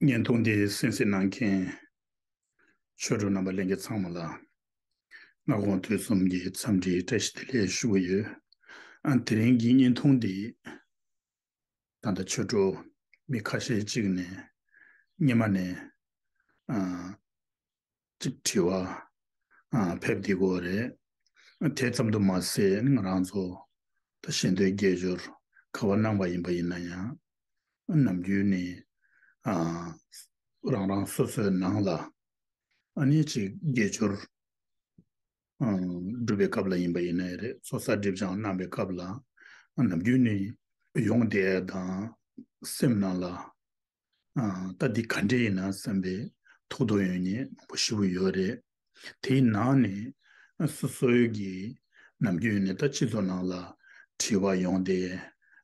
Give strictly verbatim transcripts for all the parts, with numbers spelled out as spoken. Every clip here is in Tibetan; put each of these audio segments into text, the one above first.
བརྙན་ཐུང་འདི་གསན་གཟིགས་གནང་མཁན་ཆོས་གྲོགས་རྣམ་པ་ལྷན་རྒྱས་ཚང་མ་ལ་སྔ་དགོང་དུས་གསུམ་གྱི་འཚམས་འདྲིའི་བཀྲ་ཤིས་བདེ་ལེགས་ཞུ་གི་ཡོད། ཨ་དེ་རིང་གི་བརྙན་ཐུང་འདི་ད་ལྟ་ཆོས་གྲོགས་མི་ཁ་ཤས་ཅིག་ནས་སྔོན་མ་ནས་ཨ་ཅིག་དྲི་བ་ཕེབས་བསྡད་ཡོད་རེད། དེ་ཙམ་དུ་མ་ཟད་ང་རང་ཚོ་ད་ཞལ་འདོན་དགེ་སྦྱོར་ག་པར་གནང་བ་ཡིན་པ་ཡིན་ན་ཡང་ནམ་རྒྱུན་ནས་རང་རང་སོ་སོའི་ནང་ལ་ཨ་ནི་ཅིག་དགེ་སྦྱོར་སྒྲུབ་པའི་སྐབས་ལ་ཡིན་པ་ཡིན་ན་རེད། ཚོགས་བསགས་སྒྲིབ་སྦྱང་གནང་བའི་སྐབས་ལ་ནམ་རྒྱུན་ནས་ཡོང་བསྡད་དང་སེམས་ནང་ལ་ད་འདི་ག་འདྲ་ཡིན་ན་བསམ་པའི་ཐུགས་དོགས་ཡོད་མཁན་མང་པོ་ཞེ་པོ་ཡོད་རེད། དེའི་ནང་ནས་སོ་སོའི་གི་ནམ་རྒྱུན་ནས་ད་སྤྱི་ཚོགས་ནང་ལ་དྲི་བ་ཡོང་བསྡད།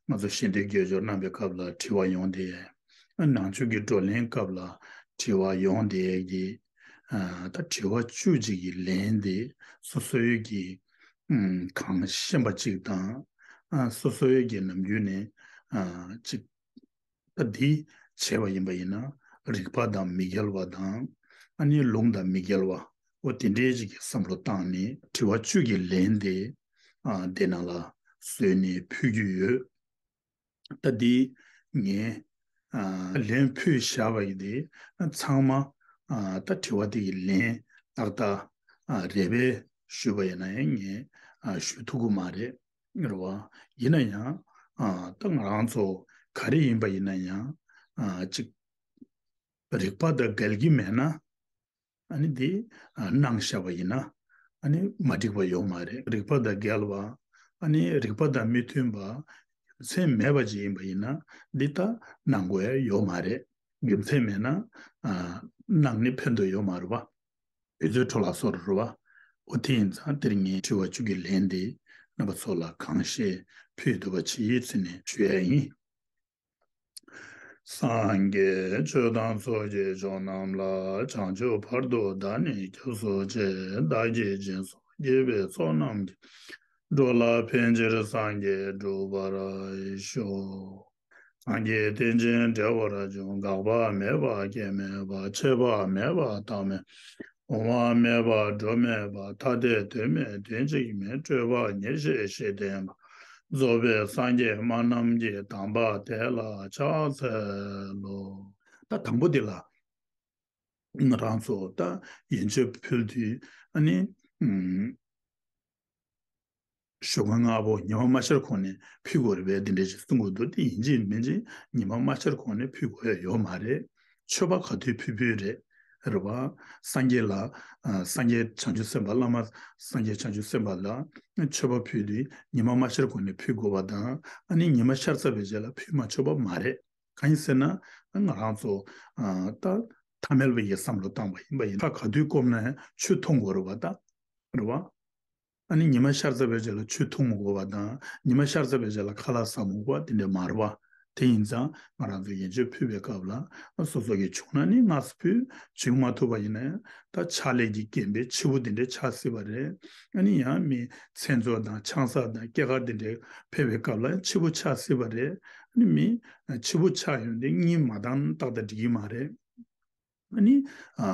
ང་ཚོ་ཞལ་འདོན་དགེ་སྦྱོར་གནང་བའི་སྐབས་ལ་དྲི་བ་ཡོང་བསྡད། ནང་ཆོས་ཀྱི་བགྲོ་གླེང་སྐབས་ལ་དྲི་བ་ཡོང་བསྡད་ཀྱི་ད་དྲི་བ་བཅུ་གཅིག་གི་ལན་དེ་སོ་སོའི་གི་གང་ཤེས་པ་གཅིག་དང་ཨ་སོ་སོའི་གི་ནམ་རྒྱུན་ནས་ཨ་གཅིག་ད་འདི་བྱས་པ་ཡིན་པ་ཡིན་ན་རིགས་པ་དང་མི་འགལ་བ་དང་ཨ་ནི་ལུང་དང་མི་འགལ་བ་འོ་དེ་འདྲའི་ཅིག་གི་བསམ་བློ་བཏང་ནས་དྲི་བ་བཅུ་གི་ལན་དེ་ཨ་དེ་ནང་ལ་བཟོས་ནས་ཕུལ་རྒྱུ་ཡོད། ད་འདི་ངས་ཨ་ལན་ཕུལ་བཞག་པ་ཡིན་དེ་ཚང་མ་ཨ་ད་དྲི་བ་དེ་གི་ལན་ཏག་ཏག་ཨ་རེ་བས་ཞུས་པ་ཡིན་ན་ཡང་ངས་ཨ་ཞུ་ཐུབ་ཀྱི་མ་རེད། རེད་བ། ཡིན་ན་ཡང་ཨ་ད་ང་རང་ཚོ་ག་རེ་ཡིན་པ་ཡིན་ན་ཡང་ཨ་ཅིག་རིགས་པ་དང་འགལ་གྱི་མེད་ན་ཨ་ནི་དེ་ཨ་གནང་བཞག་པ་ཡིན་ན་ཨ་ནི་མ་འགྲིག་པ་ཡོད་མ་རེད། རིགས་པ་དང་འགལ་བ་ཨ་ནི་རིགས་པ་དང་མི་མཐུན་པ་རྒྱུ་མཚན་མེད་པ་ཅིག་ཡིན་པ་ཡིན་ན་འདི་ལྟ་གནང་དགོས་ཡ་ཡོད་མ་རེད། རྒྱུ་མཚན་མེད་ན་ཨ་གནང་ནི་ཕན་ཐོགས་ཡོད་མ་རེད་བ། དུས་ཚོད་འཕྲོ་བརླག་བཟོ་རུ་རུ་བ། འོ་དེ་ཡིན་ཙང་དེར་ངས་དྲི་བ་བཅུ་གི་ལན་དེ་རྣམ་པ་ཚོ་ལ་གང་ཤེས་ཕུལ་ཐུབ་པ་ཅིག་ཡིད་ཚིམ་ནས་ཞུ་ཡ་ཡིན། སངས་རྒྱས་ཆོས་དང་ཚོགས་ཀྱི་མཆོག་རྣམས་ལ། བྱང་ཆུབ་བར་དུ་བདག་ནི་སྐྱབས་སུ་མཆི། བདག་གིས་སྦྱིན་སོགས་བགྱིས་པའི་ཚོགས་རྣམས་ཀྱིས། འགྲོ་ལ་ཕན་ཕྱིར་སངས་རྒྱས་འགྲུབ་པར་ཤོག། སངས་རྒྱས་བསྟན་ཆེན་འབྲེལ་བར་འབྱུང་། འགག་པ་མེད་པ་སྐྱེ་མེད་པ། ཆད་པ་མེད་པ་རྟག་མེད། འོང་བ་མེད་པ་འགྲོ་མེད་པ། ཐ་དད་དོན་མེད་དོན་གཅིག་མིན། སྤྲོས་པ་ཉེར་ཞི་ཞི་བསྟན་པ། རྫོགས་པའི་སངས་རྒྱས་སྨྲ་རྣམས་ཀྱིས། དམ་པ་དེ་ལ་ཕྱག་འཚལ་ལོ། ད་དང་པོ་འདི་ལ་ང་རང་ཚོ་ད་ཡོན་ཆབ་ཕུལ་དུས་ཨ་ནི་ཨུམ། ཞོགས་ཀ་སྔ་པོ་ཉི་མ་མ་ཤར་གོང་ནས་ཕུལ་དགོས་རེད་པས་འདི་འདྲ་ཞིག་གསུང་དགོས་འདུག་དེ་ཡིན་གཅིག་མིན་གཅིག་ཉི་མ་མ་ཤར་གོང་ནས་ཕུལ་དགོས་ཡ་ཡོད་མ་རེད། མཆོད་པ་ག་དུས་ཕུལ་ཕུལ་རེད། རེད་བ། སངས་རྒྱས་ལ་ཨ་སངས་རྒྱས་བྱང་ཆུབ་སེམས་དཔའ་བླ་མ་སངས་རྒྱས་བྱང་ཆུབ་སེམས་དཔའ་ལ་མཆོད་པ་ཕུལ་དུས་ཉི་མ་མ་ཤར་གོང་ནས་ཕུལ་དགོས་པ་དང་ཨ་ནི་ཉི་མ་ཤར་ཚར་བའི་རྗེས་ལ་ཕུལ་མ་ཆོག་པ་མ་རེད། གང་ཡིན་ཟེར་ན་ང་རང་ཚོ་ཨ་ད་ཐ་མལ་པ་ཡི་བསམ་བློ་བཏང་བ་ཡིན་པ་ཡིན་ད་ག་དུས་སྐོམ་ན་ཡང་ཆུ་འཐུང་དགོས་རེད་བ་ད། རེད་བ། ཨ་ནི་ཉི་མ་ཤར་ཚར་བའི་རྗེས་ལ་ཆུ་འཐུང་མི་དགོས་པ་དང་ཉི་མ་ཤར་ཚར་བའི་རྗེས་ལ་ཁ་ལག་ཟ་མི་དགོས་པ་དེ་འདྲ་མ་རེད་བ། དེ་ཡིན་ཙང་ང་རང་ཚོ་ཡོན་ཆབ་ཕུལ་བའི་སྐབས་ལ་སོ་སོ་གི་བྱུང་ན་ནི་སྔ་ས་ཕུལ། བྱུང་མ་ཐུབ་པ་ཡིན་ན་ཡང་ད་ཕྱག་ལས་ཀྱི་རྒན་པའི་ཕྱི་བོ་དེ་འདྲ་ཆགས་སྲིད་པ་རེད། ཨ་ནི་ཡང་མི་མཚན་ཚོགས་དང་ཆང་ས་དང་སྐྱེས་སྐར་དེ་འདྲ་ཕེབས་པའི་སྐབས་ལ་ཕྱི་བོ་ཆགས་སྲིད་པ་རེད། ཨ་ནི་མི་ཕྱི་བོ་ཆགས་ཡོང་དུས་གཉིད་མ་བཏང་ན་ཏག་ཏག་འགྲིག་གི་མ་རེད། ཨ་ནི་ཨ་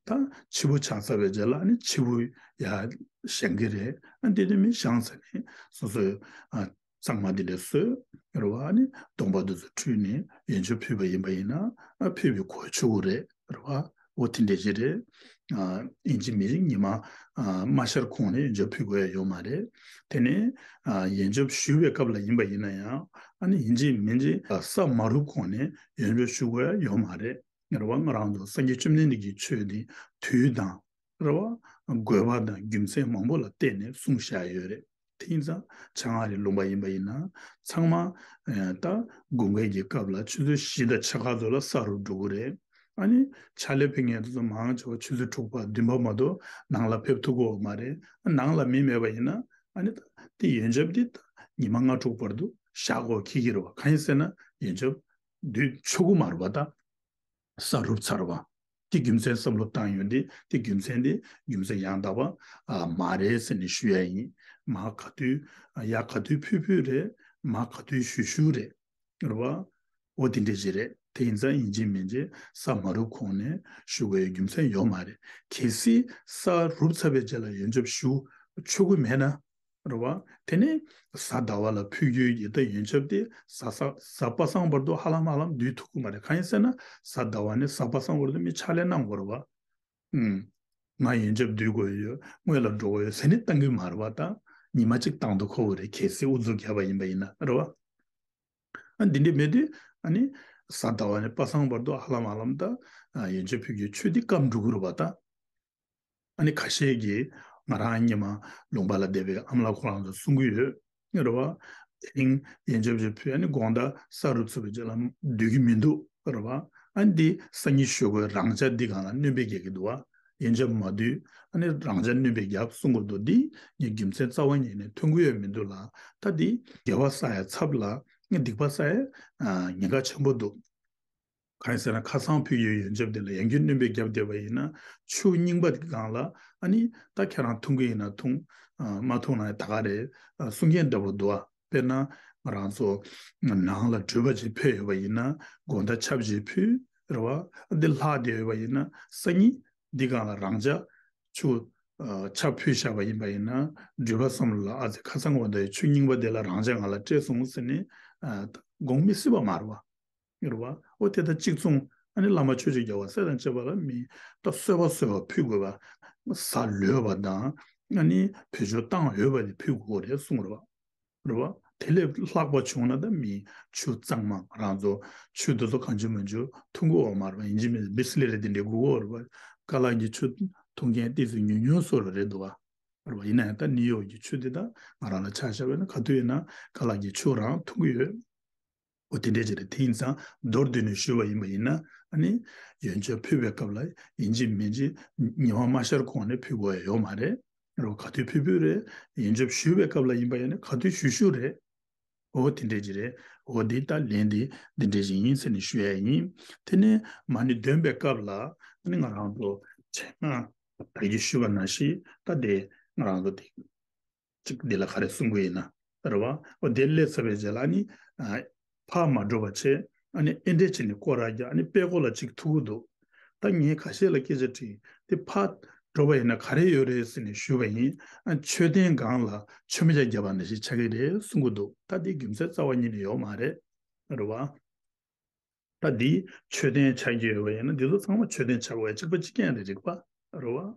ད་ཕྱི་བོ་ཆགས་ཚར་བའི་རྗེས་ལ་ཨ་ནི་ཕྱི་བོ་ཡར་བཞེངས་ཀྱི་རེད། ཨ་དེ་དུས་མི་བཞེངས་ཚར་ནས་སོ་སོའི་ཨ་གཙང་མ་དེ་འདྲ་བཟོས་རེད་བ། ཨ་ནི་གདོང་པ་དེ་ཚོ་བཀྲུས་ནས་ཡོན་ཆབ་ཕུལ་བ་ཡིན་པ་ཡིན་ན་ཨ་ཕུལ་བའི་གོ་ཆོད་ཀྱི་རེད་རེད་བ། འོ་དེ་འདྲ་ཅིག་རེད། ཨ་ཡིན་གཅིག་མིན་གཅིག་ཉི་མ་ཨ་མ་ཤར་གོང་ནས་ཡོན་ཆབ་ཕུལ་དགོས་ཡ་ཡོད་མ་རེད། དེ་ནས་ཨ་ཡོན་ཆབ་ཞུ་བའི་སྐབས་ལ་ཡིན་པ་ཡིན་ན་ཡང་ཨ་ནི་ཡིན་གཅིག་མིན་གཅིག་ཨ་ས་མ་རུབ་གོང་ནས་ཡོན་ཆབ་ཞུ་དགོས་ཡ་ཡོད་མ་རེད། རེད་བ། ང་རང་ཚོ་སངས་རྒྱས་བཅོམ་ལྡན་འདས་ཀྱི་ཆོས་འདི་དུས་དང་རེད་བ། དགོས་པ་དང་རྒྱུ་མཚན་མང་པོ་ལ་བརྟེན་ནས་གསུངས་བཞག་ཡོད་རེད། དེ་ཡིན་ཙང་བྱང་ཨ་རིའི་ལུང་པ་ཡིན་པ་ཡིན་ན་ཚང་མ་ཨ་ད་དགུན་ཁའི་གི་སྐབས་ལ་ཆུ་ཚོད་བཞི་དང་ཕྱེད་ཀ་ཙམ་ལ་ས་རུབ་འགྲོ་གི་རེད། ཨ་ནི་ཕྱག་ལས་ཕུལ་མཁན་དེ་ཚོ་མང་ཆེ་བ་ཆུ་ཚོད་དྲུག་པ་བདུན་པ་མ་གཏོགས་ནང་ལ་ཕེབས་ཐུབ་ཀྱི་ཡོད་མ་རེད། ནང་ལ་མི་མེད་པ་ཡིན་ན་ཨ་ནི་ད་དེ་ཡོན་ཆབ་འདི་ད་ཉི་མ་ལྔ་དྲུག་བར་དུ་བཞག་དགོས་ཀྱི་རེད་བ། གང་ཡིན་ཟེར་ན་ཡོན་ཆབ་སྡུད་ཆོག་གི་མ་རེད་བ་ད། ས་རུབ་ཚར་བ། དེ་རྒྱུ་མཚན་བསམ་བློ་བཏང་ཡོང་དུས་དེ་རྒྱུ་མཚན་དེ་རྒྱུ་མཚན་ཡང་དག་པ་ཨ་མ་རེད་ཟེར་ནས་ཞུ་ཡ་ཡིན། མ་ག་དུས་ཡ་ག་དུས་ཕུལ་ཕུལ་རེད། མ་ག་དུས་ཞུ་ཞུ་རེད། རེད་བ། འོ་དེ་འདྲ་ཞིག་རེད། དེ་ཡིན་ཙང་ཡིན་གཅིག་མིན་གཅིག་ས་མ་རུབ་གོང་ནས་ཞུ་དགོས་ཡའི་རྒྱུ་མཚན་ཡོད་མ་རེད། གལ་སྲིད་ས་རུབ་ཚར་བའི་རྗེས་ལ་ཡོན་ཆབ་ཞུ་ཆོག་གི་མེད་ན། རེད་བ། དེ་ནས་གཟའ་ཟླ་བ་ལ་ཕུལ་རྒྱུའི་ཡི་ད་ཡོན་ཆབ་དེ་གཟའ་གཟའ་གཟའ་པ་སངས་བར་དུ་ཧ་ལམ་ཧ་ལམ་བསྡུ་ཐུབ་ཀྱི་མ་རེད། གང་ཡིན་ཟེར་ན་གཟའ་ཟླ་བ་ནས་གཟའ་པ་སངས་བར་དུ་མི་ཕྱག་ལས་གནང་དགོས་རེད་བ། ཨུམ། ང་ཡོན་ཆབ་བསྡུ་དགོས་ཡོད། སྔོན་ལ་འགྲོ་དགོས་ཡོད་ཟེར་ནས་བཏང་གི་མ་རེད་བ། ད་ཉི་མ་གཅིག་བཏང་དུ་ཁོ་བོ་རེད། གལ་སྲིད་ཨུ་ཚུགས་བརྒྱབ་པ་ཡིན་པ་ཡིན་ན། རེད་བ། ཨ་འདི་འདྲ་མེད་དུས་ཨ་ནི་གཟའ་ཟླ་བ་ནས་པ་སངས་བར་དུ་ཧ་ལམ་ཧ་ལམ་ད་ཨ་ཡོན་ཆབ་ཕུལ་རྒྱུའི་ཆོས་འདི་སྐམ་འགྲོ་གི་རེད་བ་ད། ཨ་ནི་ཁ་ཤས་ཀྱིས་ང་རང་སྔོན་མ་ལུང་པ་ལ་བསྡད་པའི་ཨ་མ་ལགས་ཁོ་རང་ཚོ་གསུང་གི་ཡོད། རེད་བ། དེ་རིང་ཡོན་ཆབ་ཅིག་ཕུལ། ཨ་ནི་དགོང་དག་ས་རུབ་ཚར་བའི་རྗེས་ལ་བསྡུ་གི་མི་འདུག། རེད་བ། ཨ་ནི་འདི་སང་ཉིན་ཞུ་དགོས་རང་འཇགས་འདི་སྒང་ལ་སྣོན་པ་རྒྱག་གི་འདུག་བ། ཡོན་ཆབ་མ་བསྡུས། ཨ་ནི་རང་འཇགས་སྣོན་པ་རྒྱབ་གསུང་གི་འདུག། འདི་ངས་རྒྱུ་མཚན་རྩ་བ་ཉིད་ནས་མཐོང་གི་ཡོད་མི་འདུག་ལ། ད་འདི་དགེ་བ་བསགས་ཡ་ཚབ་ལ་སྡིག་པ་བསགས་ཡ་ཉེན་ཁ་ཆེན་པོ་འདུག། གང་ཡིན་ཟེར་ན་ཁ་སང་ཕུལ་ཡོད་ཡོན་ཆབ་དེ་ལ་ཡང་བསྐྱར་སྣོན་པ་བརྒྱབ་བསྡད་པ་ཡིན་ན། ཆུ་རྙིང་པ་དེ་སྒང་ལ་ཨ་ནི་ད་ཁྱེད་རང་འཐུང་གི་ཡིན་ན་འཐུང་། ཨ་མ་འཐུང་ན་ད་ག་རེད། ཨ་གསུང་མཁན་འདྲ་པོ་འདུག་ཨ། དཔེར་ན་ང་རང་ཚོ་ནང་ལ་སྒྲུབ་པ་ཅིག་ཕེབས་ཡོད་པ་ཡིན་ན་དགོང་དག་ཆབ་ཅིག་ཕུལ། རེད་བ། འདི་ལྷག་བསྡད་ཡོད་པ་ཡིན་ན་སང་ཉིན་འདི་སྒང་ལ་རང་འཇགས་ཆུ་ཨ་ཆབ་ཕུལ་བཞག་པ་ཡིན་པ་ཡིན་ན། སྒྲུབ་པ་བསམ་བློ་ལ་ཨ་ཙི་ཁ་སང་དགོང་དག་ཆུ་རྙིང་པ་དེ་ལ་རང་འཇགས་ང་ལ་སྤྲད་སོང་ཟེར་ནས་ཨ་དགོངས་མི་སྲིད་པ་མ་རེད་བ། རེད་བ། ཨོ་དེ་ལྟར་གཅིག་མཚུངས་ཨ་ནི་བླ་མ་ཆོས་ཀྱི་རྒྱལ་བ་སྲས་དང་བཅས་པ་ལ་མི་ད་གསོལ་བ་གསོལ་བ་ཕུལ་དགོས་པ། གཟའ་ལོས་པ་དང་ཨ་ནི་བེད་སྤྱོད་བཏང་འོས་པ་དེ་ཕུལ་དགོས་རེད་གསུངས་རེད་བ། རེད་བ། དེ་ལས་ལྷག་པ་བྱུང་ན་ད་མི་ཆུ་གཙང་མ་རང་ཚོ་ཆུ་དེ་ཚོ་གང་བྱུང་མང་བྱུང་འཐུང་དགོས་པ་མ་རེད་བ། ཡིན་གཅིག་མིན་གཅིག་བི་སི་ལེ་རི་དེ་འདྲའི་དགོས་ཀྱི་ཡོད་རེད་བ། ཀ་ལག་གི་ཆུ་འཐུང་མཁན་ཏོག་ཙམ་ཉུང་ཉུང་བཟོ་འདྲ་རེད་འདུག་བ། རེད་བ། ཡིན་ན་ཡང་ད་ནིའུ་ཡོག་གི་ཆུ་དེ་ད་ང་རང་ལ་ཆ་བཞག་པ་ཡིན་ན་ག་དུས་ཡིན་ན་ཀ་ལག་གི་ཆུ་རང་འཐུང་གི་ཡོད། འོ་དེ་འདྲས་ཅིག་རེད། དེ་ཡིན་ཙང་མདོར་བསྡུས་ནས་ཞུས་པ་ཡིན་པ་ཡིན་ན་ཨ་ནི་ཡོན་ཆབ་ཕུལ་བའི་སྐབས་ལ་ཡིན་གཅིག་མིན་གཅིག་ཉི་མ་མ་ཤར་གོང་ནས་ཕུལ་དགོས་ཡ་ཡོད་མ་རེད། རོ་ག་དུས་ཕུལ་ཕུལ་རེད། ཡོན་ཆབ་ཞུས་པའི་སྐབས་ལ་ཡིན་པ་ཡིན་ན་ག་དུས་ཞུ་ཞུ་རེད། འོ་དེ་འདྲས་ཅིག་རེད། འོ་འདི་ལྟར་ལན་འདི་འདི་འདྲས་ཅིག་ཡིན་ཟེར་ནས་ཞུ་ཡ་ཡིན། དེ་ནས་མ་ཎི་འདོན་པའི་སྐབས་ལ་ཨ་ནི་ང་རང་ཚོ་ཕྲེང་བ་ད་གིན་ཞུས་པ་ནང་བཞིན་ད་དེ་ང་རང་ཚོ་དེ། གཅིག་འདི་ལ་ག་རེ་གསུང་གི་ཡིན་ན། རེད་བ། འོ་དེ་སླེབས་ཚར་བའི་རྗེས་ལ་ཨ་ནི། ཨ་ཕར་མ་འགྲོ་བ་བྱས། ཨ་ནི་ཨེ་འདྲས་བྱས་ནས་སྐོར་ར་རྒྱག་ཨ་ནི་དཔྲལ་ཀོ་ལ་གཅིག་ཐུག་གི་འདུག། ད་ངས་ཁ་ཤས་ལ་སྐད་ཆ་དྲིས། དེ་ཕར་འགྲོ་བ་ཡིན་ན་ག་རེ་ཡོད་རེད་ཟེར་ནས་ཞུས་པ་ཡིན། ཨ་མཆོད་རྟེན་སྒང་ལ་མཆོད་མེ་རྒྱག་རྒྱག་པ་ནང་བཞིན་ཆགས་ཀྱི་རེད་གསུང་གི་འདུག། ད་དེ་རྒྱུ་མཚན་རྩ་བ་ཉིད་ནས་ཡོད་མ་རེད། རེད་བ། ད་འདི་མཆོད་རྟེན་ཆགས་ཀྱི་ཡོད་པ་ཡིན་ན་འདི་ཚོ་ཚང་མ་མཆོད་རྟེན་ཆགས་པ་གཅིག་པ་གཅིག་རྐྱང་རེད། རིགས་པ་རེད་བ།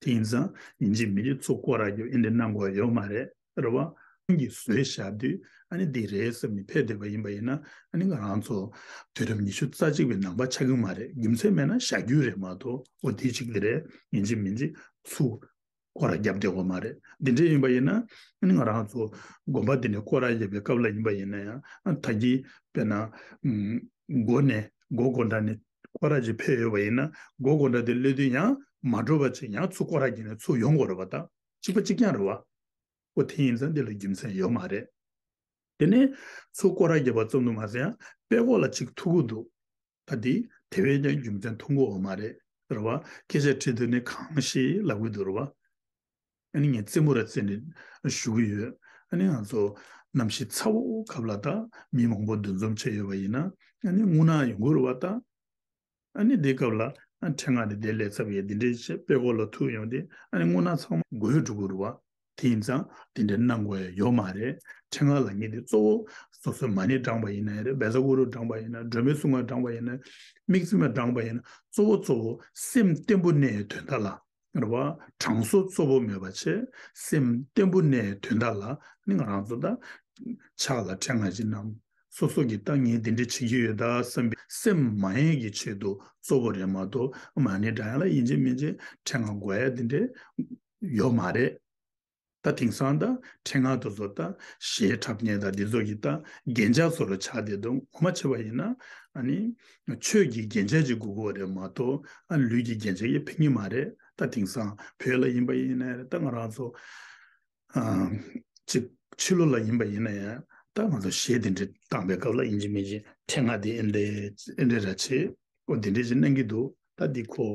དེ་ཡིན་ཙང་ཡིན་གཅིག་མིན་གཅིག་ཚུར་སྐོར་ར་རྒྱབ་ཨེ་འདྲ་གནང་དགོས་ཡོད་མ་རེད། རེད་བ། ཁོང་གིས་བཟོས་བཞག་དུས་ཨ་ནི་འདི་རེད་བསམ་ནས་ཕེབས་བསྡད་པ་ཡིན་པ་ཡིན་ན་ཨ་ནི་ང་རང་ཚོ་དུས་རབས་ཉི་ཤུ་རྩ་གཅིག་པའི་ནང་པ་ཆགས་ཀྱི་མ་རེད། རྒྱུ་མཚན་མེད་ན་བཞག་རྒྱུ་རེད་མ་གཏོགས། འོ་དེ་གཅིག་དེ་རེད། ཡིན་གཅིག་མིན་གཅིག་ཚུར་སྐོར་ར་རྒྱབ་བསྡད་དགོས་མ་རེད། འདི་འདྲ་ཡིན་པ་ཡིན་ན་ཨ་ནི་ང་རང་ཚོ་དགོན་པ་འདི་ནས་སྐོར་ར་རྒྱབ་པའི་སྐབས་ལ་ཡིན་པ་ཡིན་ན་ཡང་ཨ་ད་གིན་དཔེར་ན་ཨུམ་སྒོ་ནས་སྒོ་སྒོ་འགྲམ་ནས་སྐོར་ར་ཅིག་ཕེབས་ཡོད་པ་ཡིན་ན་སྒོ་སྒོ་འགྲམ་དེ་སླེབས་དུས་ཡང་མ་འགྲོ་བ་ཅིག་ཡང་ཚུར་སྐོར་ར་བརྒྱབ་ནས་ཚུར་ཡོང་དགོས་རེད་བ། ད་གཅིག་པ་གཅིག་རྐྱང་རེད་བ། འོ་དེ་ཡིན་ཙང་འདི་ལ་རྒྱུ་མཚན་ཡོད་མ་རེད། དེ་ནས་ཚུར་སྐོར་ར་བརྒྱབ་པ་ཙམ་དུ་མ་ཟད་ཡང་དཔྲལ་ཀོ་ལ་གཅིག་ཐུག་གི་འདུག། ད་འདི་དེ་བས་ཀྱང་རྒྱུ་མཚན་མཐོང་གི་ཡོད་མ་རེད། རེད་བ། སྐད་ཆ་དྲིས་དུས་ནི་གང་ཤེས་ལབ་གི་འདུག། རེད་བ། ཨ་ནི་ངས་རྩེད་མོ་ར་རྩེ་ནས་ཞུ་གི་ཡོད། ཨ་ནི་ང་ཚོ་གནམ་གཤིས་ཚ་བོ་སྐབས་ལ་ད་མི་མང་པོ་འདུ་འཛོམས་བྱས་ཡོད་པ་ཡིན་ན་ཨ་ནི་རྔུལ་ནག་ཡོང་གི་རེད་བ་ད། ཨ་ནི་དེ་སྐབས་ལ་ཨ་ཕྲེང་བ་དེ་དེ་ལས་ཚབ་ཡས་འདི་འདྲས་བྱས་དཔྲལ་ཀོ་ལ་ཐུག་ཡོང་དུས་ཨ་ནི་རྔུལ་ནག་ཚང་མ་འགོས་འགྲོ་གི་རེད་བ། དེ་ཡིན་ཙང་དེ་འདྲ་གནང་དགོས་ཡ་ཡོད་མ་རེད། ཕྲེང་བ་ལབ་མཁན་དེ་གཙོ་བོ་སོ་སོའི་མ་ཎི་བགྲངས་པ་ཡིན་ན་ཡང་རེད། བཛྲ་གུ་རུ་བགྲངས་པ་ཡིན་ན། སྒྲོལ་མའི་གསུང་ངག་བགྲངས་པ་ཡིན་ན། དམིགས་བརྩེ་མ་བགྲངས་པ་ཡིན་ན། གཙོ་བོ་གཙོ་བོ་སེམས་བརྟན་པོ་གནས་ཡའི་དོན་དག་ལ་རེད་བ། གྲངས་སུ་གཙོ་བོ་མེད་པ་བྱས་སེམས་བརྟན་པོ་གནས་ཡའི་དོན་དག་ལ་ནི་ང་རང་ཚོ་ད་ཕྱག་ལ་ཕྲེང་བ་ཅིག་བསྣམས། སོ་སོ་གིས་ད་ངས་འདི་འདྲ་བྱེད་ཀྱི་ཡོད་ད་བསམ་པའི་སེམས་མ་ཡེངས་ཀྱི་ཆེད་དུ་གཙོ་བོ་རེད་མ་གཏོགས་མ་ཎི་བགྲང་ཡ་ལ་ཡིན་གཅིག་མིན་གཅིག་ཕྲེང་བ་དགོས་ཡ་འདི་འདྲ་ཡོད་མ་རེད། ད་དེང་སང་ད་ཕྲེང་བ་དེ་ཚོ་ད་གཞས་འཁྲབ་མཁན་དང་འདི་ཚོ་གི་ད་རྒྱན་ཆ་བཟོ་འདྲ་ཆགས་བསྡད་འདུག། ངོ་མ་བྱས་པ་ཡིན་ན་ཨ་ནི་ཆོས་ཀྱི་རྒྱན་ཆ་ཅིག་དགོས་ཀྱི་རེད་མ་གཏོགས་ཨ་ལུས་ཀྱི་རྒྱན་ཆ་ཡང་ཕན་གྱི་མ་རེད། ད་དེང་སང་བོད་ལ་ཡིན་པ་ཡིན་ན་ད་ང་རང་ཚོ་ཨ་ཅིག་ཕྱི་ལོགས་ལ་ཡིན་པ་ཡིན་ན་ཡང་ད་ང་ཚོ་གཞས་དེ་འདྲ་བཏང་པའི་སྐབས་ལ་ཡིན་གཅིག་མིན་གཅིག་ཕྲེང་བ་དེ་ཨེ་འདྲ་ཨེ་འདྲ་ར་བྱེད། ཨོ་དེ་འདྲས་ཅིག་གནང་གི་འདུག། ད་འདི་ཁོ་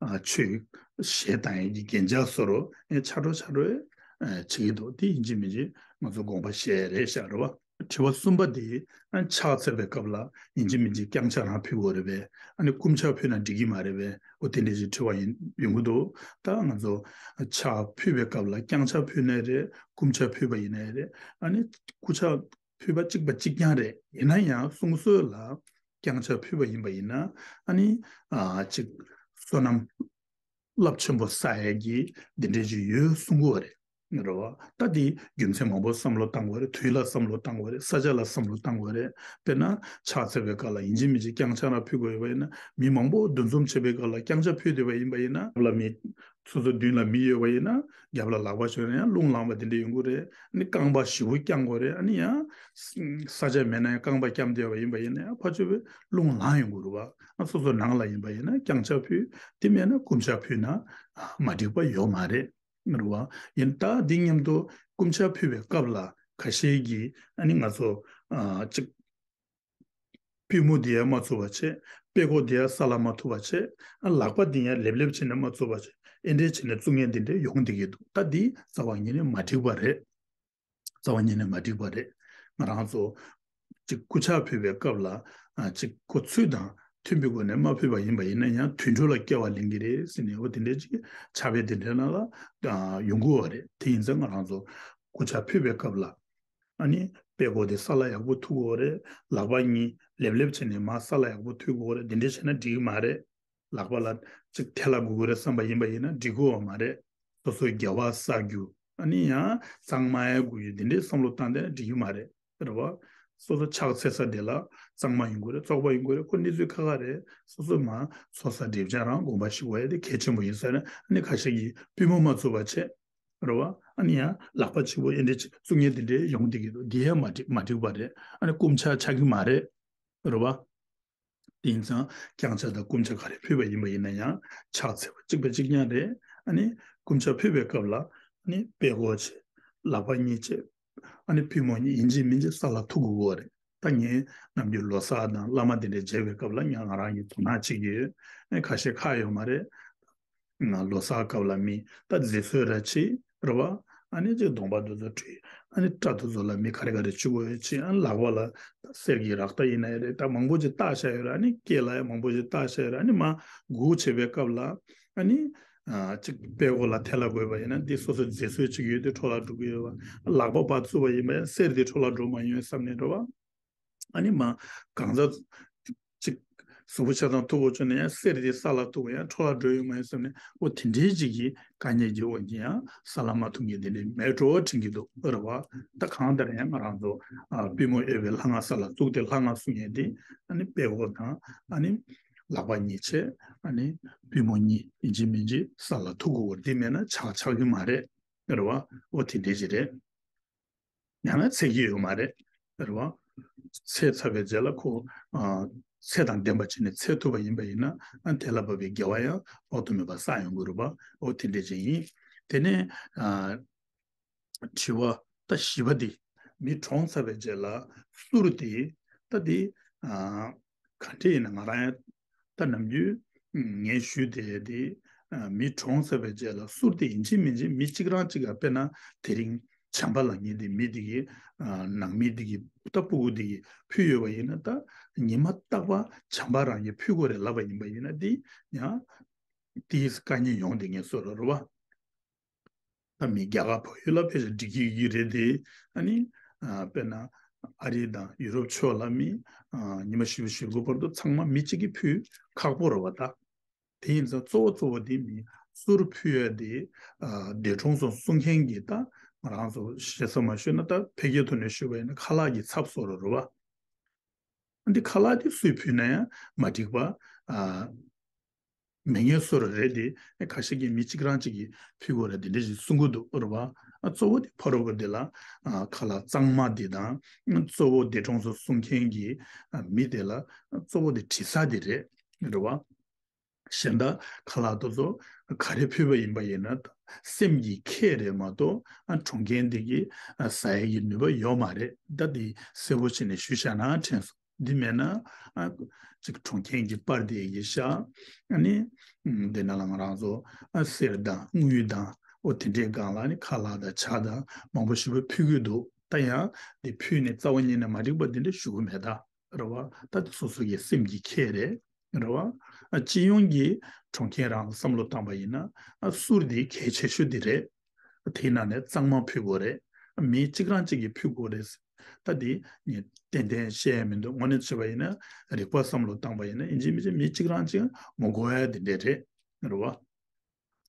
ཨ་ཆོས་གཞས་བཏང་ཡས་ཀྱི་རྒྱན་ཆ་བཟོ་འདྲ་ཨེ་ཆགས་འགྲོ་ཆགས་འགྲོ་ཨེ་བྱེད་ཀྱི་འདུག། དེ་ཡིན་གཅིག་མིན་གཅིག་ང་ཚོ་དགོངས་པ་བཞེས་རེད་ཤག་རེད་བ། དྲི་བ་གསུམ་པ་དེ་ཨ་ཕྱག་འཚལ་བའི་སྐབས་ལ་ཡིན་གཅིག་མིན་གཅིག་རྐྱང་ཕྱག་རང་ཕུལ་དགོས་རེད་པས། ཨ་ནི་སྐུ་ཕྱག་ཕུལ་ན་འགྲིག་གི་མ་རེད་པས། འོ་དེ་འདྲ་ཞིག་དྲི་བ་ཡིན་ཡོང་གི་འདུག་ད་ང་ཚོ་ཕྱག་ཕུལ་བའི་སྐབས་ལ་རྐྱང་ཕྱག་ཕུལ་ནའི་རེད། སྐུ་ཕྱག་ཕུལ་བ་ཡིན་ནའི་རེད། ཨ་ནི་སྐུ་ཕྱག་ཕུལ་བ་གཅིག་པ་གཅིག་རྐྱང་རེད། ཡིན་ན་ཡང་གསུང་སྲོལ་ལ་རྐྱང་ཕྱག་ཕུལ་བ་ཡིན་པ་ཡིན་ན། ཨ་ནི་ཨ་གཅིག་བསོད་ནམས་རླབས་ཆེན་པོ་བསགས་ཡས་ཀྱི་འདི་འདྲའི་ཅིག་ཡོད་གསུང་གི་ཡོད་རེད། རེད་བ། ད་འདི་རྒྱུ་མཚན་མང་པོ་བསམ་བློ་བཏང་དགོས་རེད། དུས་ལ་བསམ་བློ་བཏང་དགོས་རེད། ས་ཆ་ལ་བསམ་བློ་བཏང་དགོས་རེད། དཔེར་ན་ཕྱག་འཚལ་བའི་སྐབས་ལ་ཡིན་གཅིག་མིན་གཅིག་རྐྱང་ཕྱག་རང་ཕུལ་དགོས་ཡོད་པ་ཡིན་ན། མི་མང་པོ་འདུ་འཛོམས་བྱེད་པའི་སྐབས་ལ་རྐྱང་ཕྱག་ཕུལ་བསྡད་པ་ཡིན་པ་ཡིན་ན། ལ་མི་སོ་སོ་མདུན་ལ་མི་ཡོད་པ་ཡིན་ན། རྒྱབ་ལ་ལག་པ་ཤོར་ན་ཡང་རླུང་ལངས་པ་དེ་འདྲ་ཡོང་གི་རེད། ཨ་ནི་རྐང་པ་ཞེ་པོ་བརྐྱང་དགོས་རེད། ཨ་ནི་ཡང་ས་ཆ་མེད་ན་ཡང་རྐང་པ་བརྐྱངས་བསྡད་པ་ཡིན་པ་ཡིན་ན་ཡང་ཕར་ཕྱོགས་པའི་རླུང་ལངས་ཡོང་གི་རེད་བ། ཨ་སོ་སོ་ནང་ལ་ཡིན་པ་ཡིན་ན་རྐྱང་ཕྱག་ཕུལ། དེ་མེད་ན་སྐུ་ཕྱག་ཕུལ་ན་ཨ་མ་འགྲིག་པ་ཡོད་མ་རེད། རེད་བ། ཡིན་ད་འདི་མཉམ་དུ་སྐུ་ཕྱག་ཕུལ་བའི་སྐབས་ལ་ཁ་ཤས་ཀྱིས་ཨ་ནི་ང་ཚོ་ཨ་གཅིག་པུས་མོ་འདི་ཡང་མ་ཚུགས་པ་བྱས། པད་ཀོ་འདི་ཡང་ས་ལ་མ་ཐུག་པ་བྱས། ཨ་ལག་པ་འདི་ཡང་ལེབ་ལེབ་བྱས་ནས་མ་ཚུགས་པ་བྱས། ཨེ་འདྲས་བྱས་ནས་བཙུགས་མཁན་འདི་འདྲས་ཡོང་བསྡད་ཀྱི་འདུག་ད་འདི་རྩ་བ་ཉིད་ནས་མ་འགྲིག་པ་རེད། རྩ་བ་ཉིད་ནས་མ་འགྲིག་པ་རེད། ང་རང་ཚོ་གཅིག་སྐུ་ཕྱག་ཕུལ་བའི་སྐབས་ལ་ཨ་གཅིག་ཁོ་ཚུལ་དང་མཐུན་པའི་སྒོ་ནས་མ་ཕུལ་བ་ཡིན་པ་ཡིན་ན་ཡང་དུད་འགྲོ་ལ་སྐྱེ་བ་ལེན་གྱི་རེད་ཟེར་ནས། འོ་དེ་འདྲས་ཅིག་ཕྱག་དཔེ་དེ་འདྲའི་ནང་ལ་ཨ་ཡོང་གི་ཡོད་རེད། དེ་ཡིན་ཙང་ང་རང་ཚོ་སྐུ་ཕྱག་ཕུལ་བའི་སྐབས་ལ་ཨ་ནི་པད་ཀོ་དེ་ས་ལ་ཡག་པོ་ཐུག་དགོས་རེད། ལག་པ་གཉིས་ལེབ་ལེབ་བྱས་ནས་མར་ས་ལ་ཡག་པོ་ཐུག་དགོས་རེད། དེ་འདྲས་བྱས་ན་འགྲིག་གི་མ་རེད། ལག་པ་ལ་གཅིག་ཐལ་ལ་དགོས་ཀྱི་རེད་བསམ་པ་ཡིན་པ་ཡིན་ན་འགྲིག་གི་ཡོད་མ་རེད། སོ་སོའི་དགེ་བ་བསགས་རྒྱུ། ཨ་ནི་ཡང་གཙང་མ་ཡང་དགོས་རྒྱུ་འདི་འདྲའི་བསམ་བློ་བཏང་བསྡད་ན་འགྲིག་གི་མ་རེད། རེད་བ། སོ་སོ་ཕྱག་འཚལ་ས་དེ་ལ་གཙང་མ་ཡིན་དགོས་རེད། བཙོག་པ་ཡིན་དགོས་རེད། ཁོ་གནས་ཚུལ་ཁག་ཁག་རེད། སོ་སོ་མ་འཚོ་ས་སྒྲིབ་སྦྱང་རང་དགོངས་པ་ཞུ་དགོས་ཡ་དེ་གལ་ཆེན་པོ་ཡིན་ས་རེད། ཨ་ནི་ཁ་ཤས་ཀྱིས་པུས་མོ་མ་ཚུགས་པ་བྱས། རེད་བ། ཨ་ནི་ཡང་ལག་པ་གཅིག་པོ་ཨེ་འདྲས་ཅིག་བཙུགས་མཁན་དེ་འདྲའི་ཡོང་བསྡད་ཀྱི་འདུག་འདི་ཡང་མ་འགྲིག་མ་འགྲིག་པ་རེད། ཨ་ནི་སྐུ་ཕྱག་ཆགས་ཀྱི་མ་རེད། རེད་བ། དེ་ཡིན་ཙང་རྐྱང་ཕྱག་དང་སྐུ་ཕྱག་ག་རེ་ཕུལ་བ་ཡིན་པ་ཡིན་ན་ཡང་ཕྱག་འཚལ་བ་གཅིག་པ་གཅིག་རྐྱང་རེད། ཨ་ནི་སྐུ་ཕྱག་ཕུལ་བའི་སྐབས་ལ་ཨ་ནི་པད་ཀོ་བྱས། ལག་པ་གཉིས་བྱས། ཨ་ནི་པུས་མོ་གཉིས་ཡིན་གཅིག་མིན་གཅིག་ས་ལ་ཐུག་དགོས་ཀྱི་ཡོད་རེད། ད་ངས་ནམ་རྒྱུན་ལོ་གསར་དང་བླ་མ་དེ་འདྲ་མཇལ་བའི་སྐབས་ལ་ང་རང་གིས་དོ་སྣང་བྱེད་ཀྱི་ཡོད། ཨ་ནི་ཁ་ཤས་ཁག་ཡོད་མ་རེད། ང་ལོ་གསར་སྐབས་ལ་མི་ད་མཛེས་བཟོ་ར་བྱེད། རེད་བ། ཨ་ནི་ཅིག་གདོང་པ་དེ་ཚོ་བཀྲུས། ཨ་ནི་སྐྲ་དེ་ཚོ་ལ་མི་ག་རེ་ག་རེ་བྱེད་དགོས་ཡོད་ཅེས། ཨ་ནི་ལག་པ་ལ་ད་གསེར་གྱི་རེག་ད་ཡིན་ན་ཡང་རེད། ད་མང་པོ་ཅིག་བཏགས་བཞག་ཡོད་རེད། ཨ་ནི་སྐེ་ལ་ཡང་མང་པོ་ཅིག་བཏགས་བཞག་ཡོད་རེད། ཨ་ནི་མར་སྒུག་བྱེད་པའི་སྐབས་ལ་ཨ་ནི་ཨ་ཅིག་པད་ཀོ་ལ་ཐལ་ལ་དགོས་པ་ཡིན་ན་འདི་སོ་སོ་མཛེས་བཟོ་ཅིག་ཡོད་དེ་འཕྲོ་བརླག་འགྲོ་གི་ཡོད་པ། ལག་པ་ཕར་བཙུགས་པ་ཡིན་པ་ཡང་གསེར་འདི་འཕྲོ་བརླག་འགྲོ་མ་ཡོང་བསམ་ནས། རེད་བ། ཨ་ནི་མ་གང་ཟག་ཅིག་གཟུགས་པོ་ཆ་ཚང་མཐུག་པོ་བྱུང་ན་ཡང་གསེར་དེ་ས་ལ་ཐུག་ཡང་འཕྲོ་བརླག་འགྲོ་ཡོང་མ་ཡོང་བསམ་ནས། འོ་དེ་འདྲའི་ཅིག་གི་དཀའ་ངལ་གྱི་འོག་གི་ཡང་ས་ལ་མ་ཐུག་མཁན་དེ་འདྲའི་མེད་འགྲོ་དྲན་གྱི་འདུག་རེད་བ། ད་གང་ལྟར་ཡང་ང་རང་ཚོ་ཨ་པུས་མོ་གཡས་པའི་ལྷ་ང་ས་ལ་བཙུགས་ཏེ་ལྷ་ང་གསུང་མཁན་དེ་ཨ་ནི་པད་ཀོ་དང་ཨ་ནི་ལག་པ་གཉིས་བྱས། ཨ་ནི་པུས་མོ་གཉིས་ཡིན་གཅིག་མིན་གཅིག་ས་ལ་ཐུག་དགོས་པ་འདི་མེད་ན་ཕྱག་ཆགས་ཀྱི་མ་རེད། རེད་བ། འོ་དེ་འདྲའི་ཅིག་རེད། ཡང་ན་འཚལ་གྱི་ཡོད་མ་རེད། རེད་བ། འཚལ་ཚར་བའི་རྗེས་ལ་ཁོ་ཨ་ཚད་དང་ལྡན་པ་བྱས་ནས་འཚལ་ཐུབ་པ་ཡིན་པ་ཡིན་ན། ཨ་དེ་ལ་བབ་པའི་དགེ་བ་ཡང་དཔག་ཏུ་མེད་པ་བསགས་ཡོང་གི་རེད་བ། འོ་དེ་འདྲ་ཅིག་ཡིན། དེ་ནས་ཨ་དྲི་བ་ད་བཞི་པ་འདི། མི་གྲོངས་ཚར་བའི་རྗེས་ལ་གསུར་དེ་ད་དེ་ཨ་ག་འདྲ་ཡིན་ན། ང་རང་ཡང་ད་ནམ་རྒྱུན་ངས་ཞུས་དེ་དེ་ཨ་མི་གྲོངས་ཚར་བའི་རྗེས་ལ་གསུར་དེ་ཡིན་གཅིག་མིན་གཅིག་མི་གཅིག་རང་གཅིག་ག་དཔེར་ན་དེ་རིང་བྱམས་པ་ལབ་མཁན་དེ་མི་དེ་གིས་ཨ་ནང་མི་དེ་གིས་ད་སྤུ་གུ་དེ་གིས་ཕུལ་ཡོད་པ་ཡིན་ན། ད་ཉི་མ་རྟག་པར་བྱམས་པ་རང་གིས་ཕུལ་དགོས་རེད་ལབ་པ་ཡིན་པ་ཡིན་ན། དེ་ཡང་དེའི་དཀའ་ངལ་ཡོང་དེ་ངས་བཟོ་ར་རུ་བ། ད་མི་རྒྱ་གར་བལ་ཡུལ་ལ་ཕེབས་ཤིང་འགྲིག་གི་ཡོད་རེད་དེ། ཨ་ནི་ཨ་དཔེར་ན་ཨ་རི་དང་ཡུ་རོབ་ཕྱོགས་ལ་མི་ཨ་ཉི་མ་བཞི་བཅུ་ཞེ་དགུ་བར་དུ་ཚང་མ་མི་གཅིག་གིས་ཕུལ་ཁག་པོ་རེད་བ་ད། དེ་ཡིན་ཙང་གཙོ་བོ་གཙོ་བོ་དེ་མི་གསུར་ཕུལ་ཡ་དེ་ཨ་འདས་གྲོངས་སོང་གསུང་མཁན་གྱི་ད་ང་རང་ཚོ་ཞེ་ས་མ་ཞུས་ན་ད་ཕལ་སྐད་ཐོག་ནས་ཞུས་པ་ཡིན་ན་ཁ་ལག་གི་ཚབ་བཟོ་ར་རུ་བ། འདི་ཁ་ལག་དེ་སུས་ཕུལ་ན་ཡང་མ་འགྲིག་པ། ཨ་མེད་མཁན་བཟོ་ར་རེད་དེ། ཁ་ཤས་ཀྱིས་མི་གཅིག་རང་གཅིག་གིས་ཕུལ་དགོས་རེད་དེ་འདྲ་ཞིག་གསུང་གི་འདུག་རེད་བ། ཨ་གཙོ་བོ་དེ་ཕ་རོལ་པོ་དེ་ལ་ཨ་ཁ་ལག་གཙང་མ་དེ་དང་། གཙོ་བོ་འདས་གྲོངས་སོང་གསུང་མཁན་གྱི་ཨ་མི་དེ་ལ་གཙོ་བོ་དེ་དྲི་ས་དེ་རེད། རེད་བ། གཞན་དག་ཁ་ལག་དེ་ཚོ་ག་རེ་ཕུལ་བ་ཡིན་པ་ཡིན་ན་སེམས་ཀྱི་ཁྱད་རེད་མ་གཏོགས། ཨ་གྲོངས་མཁན་དེ་གིས་ཨ་ཟ་ཡས་ཀྱི་ནུས་པ་ཡོད་མ་རེད། ད་དེ་གསལ་པོ་བྱས་ནས་ཞུས་བཞག་ན་དྲན་སོང་། འདི་མེད་ན་ཨ་ཅིག་གྲོངས་མཁན་གྱི་པར་དེ་ཡི་བཞག་ཨ་ནི་ཨམ་དེ་ནང་ལ་ང་རང་ཚོ་ཨ་གསེར་དང་དངུལ་དང་། འོ་དེ་འདྲའི་སྒང་ལ་ནི་ཁ་ལག་དང་ཇ་དང་མང་པོ་ཞེ་པོ་ཕུལ་གྱི་འདུག་ད་ཡང་དེ་ཕུད་ནས་རྩ་བ་ཉིད་ནས་མ་འགྲིག་པ་དེ་འདྲ་ཞུ་གི་མེད་ད། རེད་བ། ད་དེ་སོ་སོ་གི་སེམས་ཀྱི་ཁྱད་རེད། རེད་བ། ཨ། སྤྱི་ཡོངས་ཀྱི་གྲོང་ཁྱེར་རང་ལ་བསམ་བློ་བཏང་པ་ཡིན་ན། ཨ། གསུར་དེ་གལ་ཆེ་ཤོས་དེ་རེད། དེའི་ནང་ནས་གཙང་མ་ཕུད་དགོས་རེད། མི་གཅིག་རང་གཅིག་གིས་ཕུད་དགོས་རེད། ད་དེ་ངས་ཏན་ཏན་བཤད་ཡ་མི་འདུག་དངོས་གནས་བྱས་པ་ཡིན་ན་རིག་པ་བསམ་བློ་བཏང་པ་ཡིན་ན་ཡིན་གཅིག་མིན་གཅིག་མི་གཅིག་རང་གཅིག་ངོ་རྒོལ་ཡ་དེ་འདྲས་རེད། རེད་བ།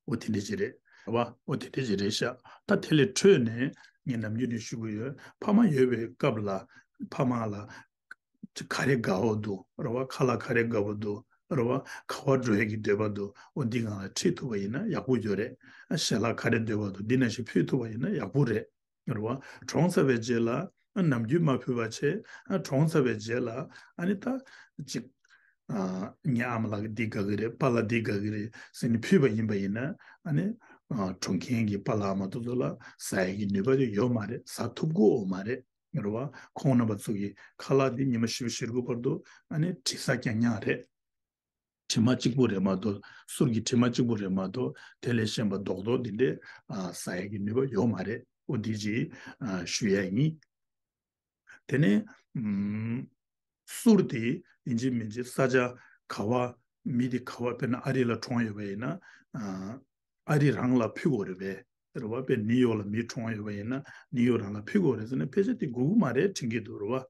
འོ་དེ་འདྲས་ཅིག་རེད། རེད་བ། འོ་དེ་འདྲས་ཅིག་རེད་ཤག་ད་དེ་ལས་འཕྲོས་ནས་ངས་ནམ་རྒྱུན་ནས་ཞུ་གི་ཡོད། ཕ་མ་ཡོད་པའི་སྐབས་ལ་ཕ་མ་ལ་ག་རེ་དགའ་བོ་འདུག་རེད་བ། ཁ་ལག་ག་རེ་དགའ་བོ་འདུག་རེད་བ། ག་པར་འགྲོ་ཡས་ཀྱི་འདོད་པ་འདུག་འོ་འདི་སྒང་ལ་ཁྲིད་ཐུབ་པ་ཡིན་ན་ཡག་པོ་ཡོད་རེད། ཞལ་ལག་ག་རེ་འདོད་པ་འདུག་འདི་ནང་བཞིན་ཕུལ་ཐུབ་པ་ཡིན་ན་ཡག་པོ་རེད། རེད་བ། གྲོངས་ཚར་བའི་རྗེས་ལ་ནམ་རྒྱུན་མ་ཕུལ་བ་བྱས། གྲོངས་ཚར་བའི་རྗེས་ལ་ཨ་ནི་ད་ཅིག་ཨ། ངའི་ཨ་མ་ལགས་འདི་དགའ་གི་རེད། པཱ་ལགས་འདི་དགའ་གི་རེད་ཟེར་ནས་ཕུལ་བ་ཡིན་པ་ཡིན་ན། ཨ་ནི་ཨ། གྲོངས་མཁན་གྱི་པཱ་ལགས་ཨ་མ་དེ་ཚོ་ལ་ཟ་ཡས་ཀྱི་ནུས་པ་དེ་ཡོད་མ་རེད། ཟ་ཐུབ་ཀྱི་ཡོད་མ་རེད། རེད་བ། ཁོང་རྣམ་པ་ཚོ་གི་ཁ་ལག་འདི་ཉི་མ་བཞི་བཅུ་ཞེ་དགུ་བར་དུ་ཨ་ནི་དྲི་ཟ་རྐྱང་རྐྱང་རེད། དྲི་མ་གཅིག་པུ་རེད་མ་གཏོགས། གསུར་གྱི་དྲི་མ་གཅིག་པུ་རེད་མ་གཏོགས། དེ་ལས་གཞན་པ་རྡོག་རྡོག་འདི་འདྲས་ཨ། ཟ་ཡས་ཀྱི་ནུས་པ་ཡོད་མ་རེད། འོ་འདི་ཅིག་ཨ། ཞུ་ཡ་ཡིན། དེ་ནས་ཨམ། གསུར་དེ་ཡིན་གཅིག་མིན་གཅིག་ས་ཆ་ག་པ། མི་དེ་ག་པ། དཔེར་ན་ཨ་རི་ལ་གྲོངས་ཡོད་པ་ཡིན་ན། ཨ། ཨ་རི་རང་ལ་ཕུལ་དགོས་རེད་པས། རེད་བ། དཔེར་ནིའུ་ཡོག་ལ་མི་གྲོངས་ཡོད་པ་ཡིན་ན་ནིའུ་ཡོག་རང་ལ་ཕུལ་དགོས་རེད་ཟེར་ན་ཕལ་ཆེར་དེ་དགོས་ཀྱི་མ་རེད་དྲན་གྱི་འདུག་རེད་བ།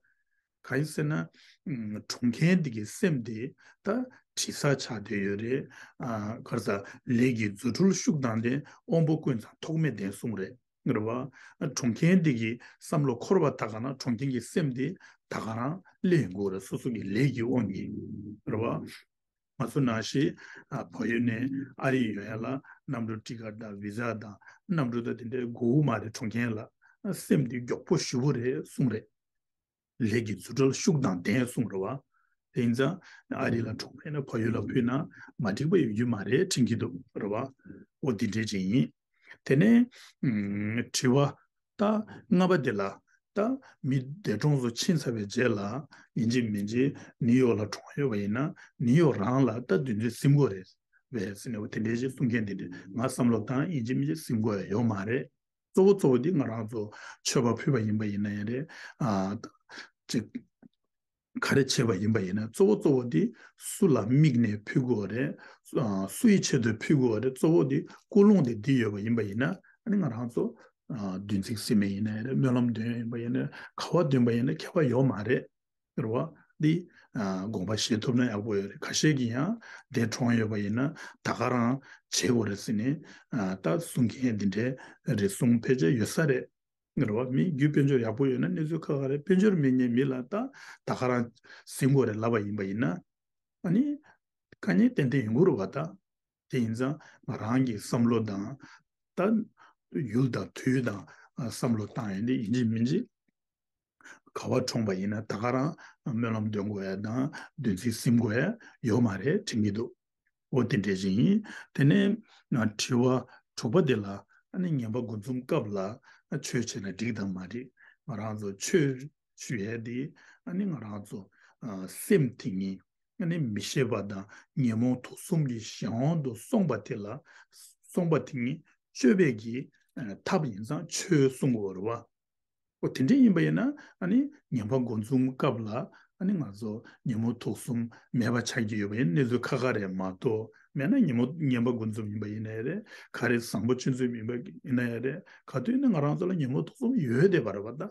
གང་ཡིན་ཟེར་ན། ཨམ། གྲོངས་མཁན་དེ་གི་སེམས་དེ་ད་དྲི་ཟ་ཆགས་བསྡད་ཡོད་རེད། ཨ། ག་རེ་ཟ། ལས་ཀྱི་རྫུ་འཕྲུལ་ཤུགས་དང་ལྡན། དབང་པོ་ཀུན་ཚང་ཐོགས་མེད་ལྡན་གསུངས་རེད། རེད་བ། གྲོངས་མཁན་དེ་གི་བསམ་བློ་འཁོར་བ་ད་ག་རང་། གྲོངས་མཁན་གྱི་སེམས་དེ་ད་ག་རང་སླེབས་ཡོང་གི་ཡོད་རེད། སོ་སོ་གི་ལས་ཀྱི་དབང་གིས། རེད་བ། ང་ཚོ་ནང་བཞིན་ཨ། བལ་ཡུལ་ནས་ཨ་རི་ཡོང་ཡ་ལ་གནམ་གྲུ་ཊི་ཀེ་ཊི་དང་བི་ཟ་དང་གནམ་གྲུ་དང་དེ་འདྲའི་དགོས་ཀྱི་མ་རེད། གྲོངས་མཁན་ལ་སེམས་དེ་མགྱོགས་པོ་ཞེ་པོ་རེད་གསུངས་རེད། ལས་ཀྱི་རྫུ་འཕྲུལ་ཤུགས་དང་ལྡན་གསུངས་རེད་བ། དེ་ཡིན་ཙང་ཨ་རི་ལ་གྲོངས་པ་ཡིན་ན་བལ་ཡུལ་ལ་ཕུལ་ན་མ་འགྲིག་པ་ཡོང་རྒྱུ་མ་རེད་དྲན་གྱི་འདུག་རེད་བ། འོ་དེ་འདྲས་ཅིག་ཡིན། དེ་ནས་ཨམ། དྲི་བ་ད་ལྔ་པ་དེ་ལ། ད་མི་འདས་གྲོངས་སུ་ཕྱིན་ཚར་བའི་རྗེས་ལ་ཡིན་གཅིག་མིན་གཅིག་ནིའུ་ཡོག་ལ་གྲོངས་ཡོད་པ་ཡིན་ན་ནིའུ་ཡོག་རང་ལ་ད་དུས་ཚོད་ཟིན་དགོས་རེད་པས་ཟེར་ནས། འོ་དེ་འདྲས་ཅིག་གསུང་མཁན་དེ་འདྲས་ང་བསམ་བློ་བཏང་། ཡིན་གཅིག་མིན་གཅིག་ཟིན་དགོས་ཡ་ཡོད་མ་རེད། གཙོ་བོ་གཙོ་བོ་དེ་ང་རང་ཚོ་མཆོད་པ་ཕུལ་བ་ཡིན་པ་ཡིན་ན་ཡང་རེད། ཨ། ཅིག་ག་རེ་བྱེད་པ་ཡིན་པ་ཡིན་ན་གཙོ་བོ་གཙོ་བོ་དེ་སུ་ལ་དམིགས་ནས་ཕུལ་དགོས་རེད། ཨ། སུ་ཡི་ཆེད་དུ་ཕུལ་དགོས་རེད། གཙོ་བོ་དེ་ཀུན་སློང་དེ་འདི་ཡོད་པ་ཡིན་པ་ཡིན་ན། ཨ་ནི་ང་རང་ཚོ་ཨ། བདུན་ཚིགས་ཟིན་པ་ཡིན་ན་ཡང་རེད། སྨོན་ལམ་འདོན་ཡིན་པ་ཡིན་ན། ག་པར་འདོན་པ་ཡིན་ན་ཁྱད་པར་ཡོད་མ་རེད། རེད་བ། འདི་ཨ། དགོངས་པ་བཞེས་ཐུབ་ན་ཡག་པོ་ཡོད་རེད། ཁ་ཤས་ཀྱིས་ཡང་འདས་གྲོངས་ཡོད་པ་ཡིན་ན་ད་ག་རང་བྱེད་དགོས་རེད་ཟེར་ནས། ཨ། ད་གསུང་མཁན་འདི་འདྲའི་རེ་ཟུང་ཕལ་ཆེར་ཡོད་ས་རེད། རེད་བ། མི་རྒྱུད་དཔལ་འབྱོར་ཡག་པོ་ཡོད་ན་གནས་ཚུལ་ཁག་ཁག་རེད། དཔལ་འབྱོར་མེད་མཁན་མི་ལ་ད་ད་ག་རང་ཟིན་དགོས་རེད་ལབ་པ་ཡིན་པ་ཡིན་ན། ཨ་ནི་དཀའ་ངལ་ཏན་ཏན་ཡོང་གི་རེད་བ་ད། དེ་ཡིན་ཙང་ང་རང་གི་བསམ་བློ་དང་། ད་ཡུལ་དང་དུས་དང་བསམ་བློ་བཏང་ཡས་འདི་ཡིན་གཅིག་མིན་གཅིག་ག་པར་གྲོངས་པ་ཡིན་ན་ད་ག་རང་སྨོན་ལམ་འདོན་དགོས་ཡ་དང་བདུན་ཚིགས་ཟིན་དགོས་ཡ་ཡོད་མ་རེད་དྲན་གྱི་འདུག་འོ་དེ་འདྲ་ཞིག་ཡིན། དེ་ནས་དྲི་བ་དྲུག་པ་དེ་ལ། ཨ་ནི་ངན་པ་དགུ་འཛོམས་སྐབས་ལ་ཆོས་བྱས་ན་འགྲིག་དང་མ་འགྲིག་ང་རང་ཚོ་ཆོས་ཞུ་ཡས་དེ་ཨ་ནི་ང་རང་ཚོ་ཨ། སེམས་དེ་ཉིད་ཨ་ནི་མི་ཤེས་པ་དང་ཉོན་མོངས་དུག་གསུམ་གྱི་གཞན་དབང་དུ་སོང་པ་དེ་ལ། སོང་པ་དེ་ཉིད་གཅོད་པའི་གི་ཨ། ཐབས་ཡིན་ཙང་ཆོས་གསུང་དགོས་རེད་བ། འོ་དེ་འདྲ་ཡིན་པ་ཡིན་ན་ཨ་ནི་ངན་པ་དགུ་འཛོམས་སྐབས་ལ་ཨ་ནི་ང་ཚོ་ཉོན་མོངས་དུག་གསུམ་མེད་པ་ཆགས་ཀྱི་ཡོད་པ་ཡིན་ན་གནས་ཚུལ་ཁག་ཁག་རེད་མ་གཏོགས། མེད་ན་ཉོན་མོངས་ངན་པ་དགུ་འཛོམས་ཡིན་པ་ཡིན་ན་ཡང་རེད། ག་རེ་བཟང་པོ་ཆུད་ཟོས་ཡིན་པ་ཡིན་ན་ཡང་རེད། ག་དུས་ཡིན་ན་ང་རང་ཚོ་ལ་ཉོན་མོངས་དུག་གསུམ་ཡོད་བསྡད་པ་རེད་བ་ད།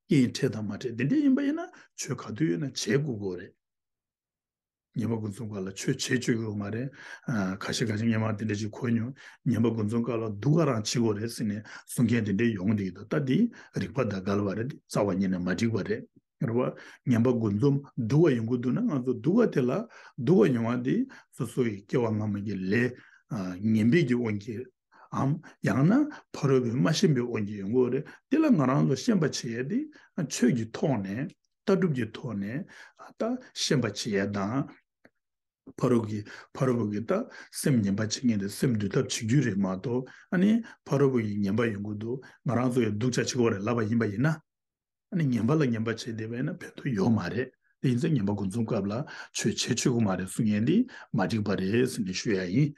རྐྱེན་འཕྲད་དང་མ་འཕྲད་དེ་འདྲ་ཡིན་པ་ཡིན་ན་ཆོས་ག་དུས་ཡོད་ན་བྱེད་དགོས་ཀྱི་རེད། ངན་པ་དགུ་འཛོམས་སྐབས་ལ་ཆོས་བྱེད་བཅུག་གི་ཡོད་མ་རེད། ཨ། ཁ་ཤས་ཁ་ཤས་སྔོན་མ་དེ་འདྲ་ཅིག་གོ་མྱོང་། ངན་པ་དགུ་འཛོམས་སྐབས་ལ་སྡུག་ག་རང་བྱེད་དགོས་རེད་ཟེར་ནས་གསུང་མཁན་དེ་འདྲ་ཡོང་གི་འདུག་ད་འདི་རིགས་པ་དང་འགལ་བ་རེད། རྩ་བ་ཉིད་ནས་མ་འགྲིག་པ་རེད། རེད་བ། ངན་པ་དགུ་འཛོམས་སྡུག་ག་ཡོང་གི་འདུག་ན་ང་ཚོ་སྡུག་ག་དེ་ལ་སྡུག་ག་ཡོང་བ་དེ་སོ་སོ་ཡི་སྐྱེ་བ་སྔ་མ་གི་ལས་ཨ། ངན་པའི་གི་དབང་གིས་འམ། ཡང་ན་ཕ་རོལ་པོས་མ་ཤེས་པའི་དབང་གིས་ཡོང་གི་ཡོད་རེད། དེ་ལ་ང་རང་ཚོ་ཤན་པ་བྱེད་ཡས་དེ་ཆོས་ཀྱི་ཐོག་ནས་ལྟ་གྲུབ་ཀྱི་ཐོག་ནས་ད་ཤན་པ་བྱེད་ཡས་དང་། ཕ་རོལ་གྱི་ཕ་རོལ་པོ་གི་ད་སེམས་ཉམས་པ་བྱེད་མཁན་དེ་སེམས་འདུལ་ཐབས་བྱེད་རྒྱུ་རེད་མ་གཏོགས། ཨ་ནི་ཕ་རོལ་པོ་གི་ངན་པ་ཡོང་གི་འདུག་ང་རང་ཚོ་ཡང་སྡུག་ཅག་བྱེད་ཀྱི་ཡོད་རེད་ལབ་པ་ཡིན་པ་ཡིན་ན། ཨ་ནི་ངན་པ་ལ་ངན་པ་བྱས་བསྡད་པ་ཡིན་ན་ཕན་ཐོགས་ཡོད་མ་རེད། དེ་ཡིན་ཙང་ངན་པ་དགུ་འཛོམས་སྐབས་ལ་ཆོས་བྱེད་བཅུག་གི་མ་རེད་གསུང་མཁན་འདི་མ་འགྲིག་པ་རེད་ཟེར་ནས་ཞུ་ཡ་ཡིན།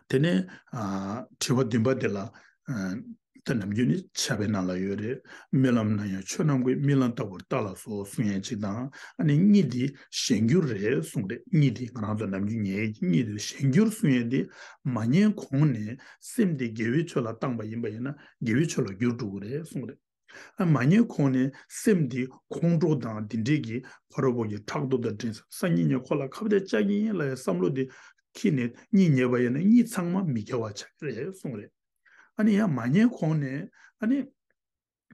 དེ་ནས་ཨ། དྲི་བ་བདུན་པ་དེ་ལ། ཨ། ད་ནམ་རྒྱུན་ནི་ཕྱག་དཔེ་ནང་ལ་ཡོད་རེད། རྨི་ལམ་ན་ཡང་ཆོས་རྣམས་ཀུན། རྨི་ལམ་ལྟ་བུར་བལྟ་ལ་སོགས་གསུང་ཡས་གཅིག་དང་། ཨ་ནི་གཉིད་འདི་གཞན་འགྱུར་རེད་གསུངས་རེད། གཉིད་འདི་ང་རང་ཚོ་ནམ་རྒྱུན་ཉལ་ཡས་ཀྱི་གཉིད་འདི་གཞན་འགྱུར་གསུང་ཡས་འདི་མ་ཉལ་གོང་ནས་སེམས་འདི་དགེ་བའི་ཆོས་ལ་བཏང་པ་ཡིན་པ་ཡིན་ན་དགེ་བའི་ཆོས་ལ་འགྱུར་འགྲོ་གི་རེད་གསུངས་རེད། ཨ་མ་ཉལ་གོང་ནས་སེམས་འདི་ཁོང་ཁྲོ་དང་འདི་འདྲས་ཀྱི་ཕ་རོལ་པོ་གི་ཕྲག་དོག་དང་འགྲན་སེམས་སང་ཉིན་ངས་ཁོ་ལ་ཁ་གཏད་བཅག་གི་ཡིན་ལབ་ཡས་བསམ་བློ་འདི་འཁྱེར་ནས་གཉིད་ཉལ་བ་ཡིན་ན་གཉིད་ཚང་མ་མི་དགེ་བ་ཆགས་ཀྱི་རེད་གསུངས་རེད། ཨ་ནི་ཡང་མ་ཉལ་གོང་ནས་ཨ་ནི་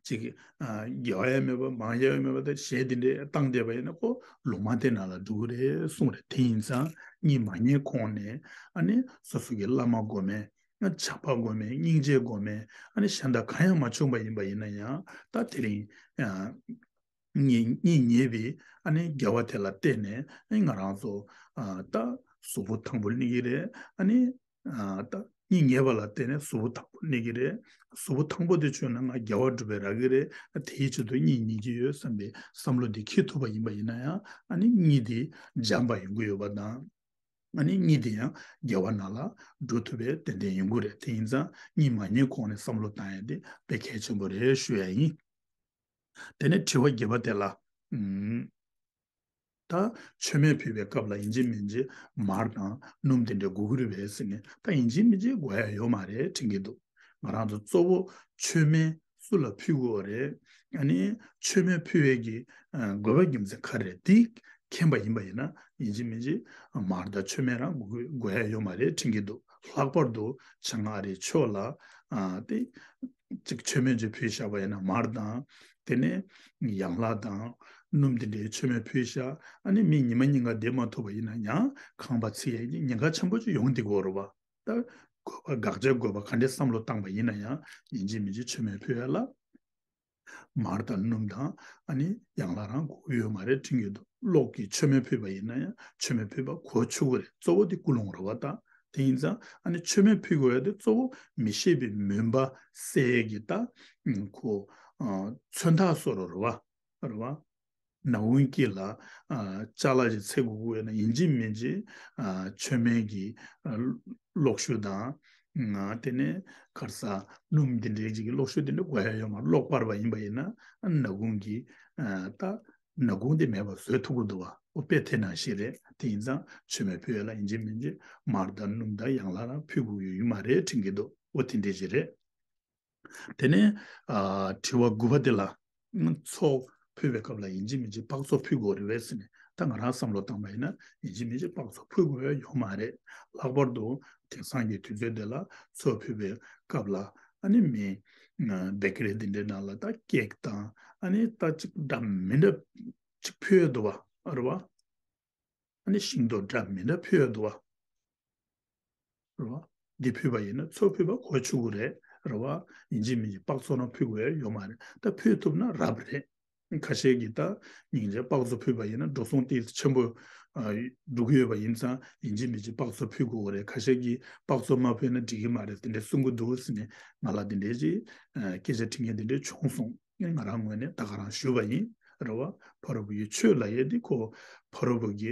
ཅིག་ཨ་དགེ་བ་ཡང་མེད་པ་མང་ཡང་མེད་པ་དང་གཞན་དེ་འདྲས་བཏང་བསྡད་པ་ཡིན་ན་ཁོ་ལུང་མ་བསྟན་ནང་ལ་འགྲོ་གི་རེད་གསུངས་རེད། དེ་ཡིན་ཙང་གཉིད་མ་ཉལ་གོང་ནས་ཨ་ནི་སོ་སོ་གི་བླ་མ་སྒོམ་ཡས། བྱམས་པ་སྒོམ་ཡས། སྙིང་རྗེ་སྒོམ་ཡས། ཨ་ནི་གཞན་དང་གང་ཡང་མ་བྱུང་བ་ཡིན་པ་ཡིན་ན་ཡང་ད་དེ་རིང་ཨ་གཉིད་གཉིད་ཉལ་བའི་ཨ་ནི་དགེ་བ་དེ་ལ་བརྟེན་ནས་ཨ་ནི་ང་རང་ཚོ་ཨ་ད་གཟུགས་པོ་ཐང་པོ་གནས་ཀྱི་རེད། ཨ་ནི་ཨ་ད་གཉིད་ཉལ་བ་ལ་བརྟེན་ནས་གཟུགས་པོ་ཐང་པོ་གནས་ཀྱི་རེད། གཟུགས་པོ་ཐང་པོ་དེ་བྱུང་ན་ང་དགེ་བ་སྒྲུབ་པའི་རག་གི་རེད། དེའི་ཆེད་དུ་གཉིད་ཉལ་གྱི་ཡོད་བསམ་པའི་བསམ་བློ་འདི་འཁྱེར་ཐུབ་པ་ཡིན་པ་ཡིན་ན་ཡང་ཨ་ནི་གཉིད་དེ་འཇམ་པ་ཡོང་གི་ཡོད་པ་དང་། ཨ་ནི་གཉིད་དེ་ཡང་དགེ་བ་ནང་ལ་འགྲོ་ཐུབ་པའི་ཏན་ཏན་ཡོང་གི་རེད། དེ་ཡིན་ཙང་གཉིད་མ་ཉལ་གོང་ནས་བསམ་བློ་བཏང་ཡ་དེ་དཔེ་གལ་ཆེན་པོ་རེད་ཞུ་ཡ་ཡིན། དེ་ནས་དྲི་བ་བརྒྱད་པ་དེ་ལ། ཨུམ། ད་མཆོད་མེ་ཕུལ་བའི་སྐབས་ལ་ཡིན་གཅིག་མིན་གཅིག་མར་དང་སྣུམ་དེ་འདྲ་དགོས་ཀྱི་རེད་པས་ཟེར་ནས་ད་ཡིན་གཅིག་མིན་གཅིག་དགོས་ཡ་ཡོད་མ་རེད་དྲན་གྱི་འདུག་ང་རང་ཚོ་གཙོ་བོ་མཆོད་མེ་སུ་ལ་ཕུལ་དགོས་རེད། ཨ་ནི་མཆོད་མེ་ཕུལ་བའི་གི་ཨ་དགོས་པ་རྒྱུ་མཚན་ག་རེ་རེད། དེ་མཁྱེན་པ་ཡིན་པ་ཡིན་ན་ཡིན་གཅིག་མིན་གཅིག་མར་དང་མཆོད་མེ་རང་དགོས་དགོས་ཡ་ཡོད་མ་རེད་དྲན་གྱི་འདུག་ལྷག་པར་དུ་བྱང་ཨ་རིའི་ཕྱོགས་ལ་ཨ་དེ་གཅིག་མཆོད་མེ་ཅིག་ཕུལ་བཞག་པ་ཡིན་ན་མར་དང་དེ་ནས་ཡང་ལག་དང་སྣུམ་དེ་འདྲའི་མཆོད་མེ་ཕུལ་བཞག་ཨ་ནི་མི་ཉི་མ་ཉིན་གང་བསྡད་མ་ཐུབ་པ་ཡིན་ན་ཡང་ཁང་པ་ཚིག་ཡ་ཉེན་ཁ་ཆེན་པོ་ཅིག་ཡོང་བསྡད་ཀྱི་ཡོད་རེད་པ། ད་དགོས་པ་དགག་བྱའི་དགོས་པ་ག་འདྲའི་བསམ་བློ་བཏང་པ་ཡིན་ན་ཡང་ཡིན་གཅིག་མིན་གཅིག་མཆོད་མེ་ཕུལ་ཡ་ལ་མར་དང་སྣུམ་དང་ཨ་ནི་ཡང་ལག་རང་དགོས་ཀྱི་ཡོད་མ་རེད་དྲན་གྱི་འདུག་གློག་གིས་མཆོད་མེ་ཕུལ་བ་ཡིན་ན་ཡང་མཆོད་མེ་ཕུལ་བ་གོ་ཆོག་གི་རེད། གཙོ་བོ་དེ་ཀུན་སློང་རེད་པ། ད་དེ་ཡིན་ཙང་ཨ་ནི་མཆོད་མེ་ཕུལ་དགོས་ཡ་དེ་གཙོ་བོ་མི་ཤེས་པའི་མུན་པ་སེལ་ཡས་ཀྱི་ད་ཁོ་ཨ་མཚོན་རྟགས་བཟོ་འདྲ་རེད་པ། རེད་པ། ནག་ཁུང་དཀྱིལ་ལ་ཨ་ཅ་ལག་ཅིག་འཚོལ་དགོས་ཀྱི་ཡོད་ན་ཡིན་གཅིག་མིན་གཅིག་ཨ་མཆོད་མེ་གི་ཨ་གློག་ཤུགས་དང་ཨ་དེ་ནས་ཁར་ས་སྣུམ་འདི་འདྲའི་ཅིག་གི་གློག་ཤུགས་འདི་འདྲ་དགོས་ཡ་ཡོད་མ་རེད། གློག་སྤར་བ་ཡིན་པ་ཡིན་ན་ཨ་ནག་ཁུང་གི་ཨ་ད་ནག་ཁུང་དེ་མེད་པ་བཟོ་ཐུབ་ཀྱི་འདུག་པ། འོ་དཔེ་དེ་ནང་བཞིན་རེད། དེ་ཡིན་ཙང་མཆོད་མེ་ཕུལ་ཡ་ལ་ཡིན་གཅིག་མིན་གཅིག་མར་དང་སྣུམ་དང་ཡང་ལག་རང་ཕུལ་དགོས་ཀྱི་ཡོད་མ་རེད་དྲན་གྱི་འདུག་འོ་དེ་འདྲ་ཞིག་རེད། དེ་ནས་ཨ་དྲི་བ་དགུ་པ་དེ་ལ། ཨ་ཚོགས་ཕུལ་བའི་སྐབས་ལ་ཡིན་གཅིག་མིན་གཅིག་སྤགས་ཚོགས་ཕུལ་དགོས་རེད་པས་ཟེར་ནས་ད་ང་རང་བསམ་བློ་བཏང་པ་ཡིན་ན་ཡིན་གཅིག་མིན་གཅིག་སྤགས་ཚོགས་ཕུལ་དགོས་ཡ་ཡོད་མ་རེད། ལྷག་པར་དུ་དེང་སང་གི་དུས་ཚོད་འདི་ལ་ཚོགས་ཕུལ་བའི་སྐབས་ལ་ཨ་ནི་མི་ཨ་བེ་ཀ་རི་འདི་འདྲའི་ནང་ལ་ད་ཀེག་དང་ཨ་ནི་ད་ཅིག་འདྲ་མི་འདྲ་ཅིག་ཕུལ་ཡ་འདུག་པ། རེད་པ། ཨ་ནི་ཤིང་ཏོག་འདྲ་མི་འདྲ་ཕུལ་ཡ་འདུག་པ། རེད་པ། འདི་ཕུལ་བ་ཡིན་ན་ཚོགས་ཕུལ་བ་གོ་ཆོག་གི་རེད། རེད་པ། ཡིན་གཅིག་མིན་གཅིག་སྤགས་ཚོགས་རང་ཕུལ་དགོས་ཡ་ཡོད་མ་རེད། ད་ཕུལ་ཐུབ་ན་རབ་རེད། ཁ་ཤས་ཀྱིས་ད་སྙིང་རྗེ་སྤགས་ཚོགས་ཕུལ་བ་ཡིན་ན་འགྲོ་སོང་ཏོག་ཙམ་ཆེན་པོ་ཨ་འགྲོ་གི་ཡོད་པ་ཡིན་ཙང་ཡིན་གཅིག་མིན་གཅིག་སྤགས་ཚོགས་ཕུལ་དགོས་རེད། ཁ་ཤས་ཀྱིས་སྤགས་ཚོགས་མ་ཕུལ་ན་འགྲིག་གི་མ་རེད་དེ་འདྲ་གསུང་གི་འདུག་ཟེར་ནས་ང་ལ་དེ་འདྲ་ཅིག་ཨ་སྐད་ཆ་དྲི་མཁན་དེ་འདྲ་བྱུང་སོང་། ང་རང་ངོས་ནས་ད་ག་རང་ཞུས་པ་ཡིན། རེད་པ། ཕ་རོལ་པོ་ཡི་ཆོས་ལབ་ཡས་དེ་ཁོ་ཕ་རོལ་པོ་གི་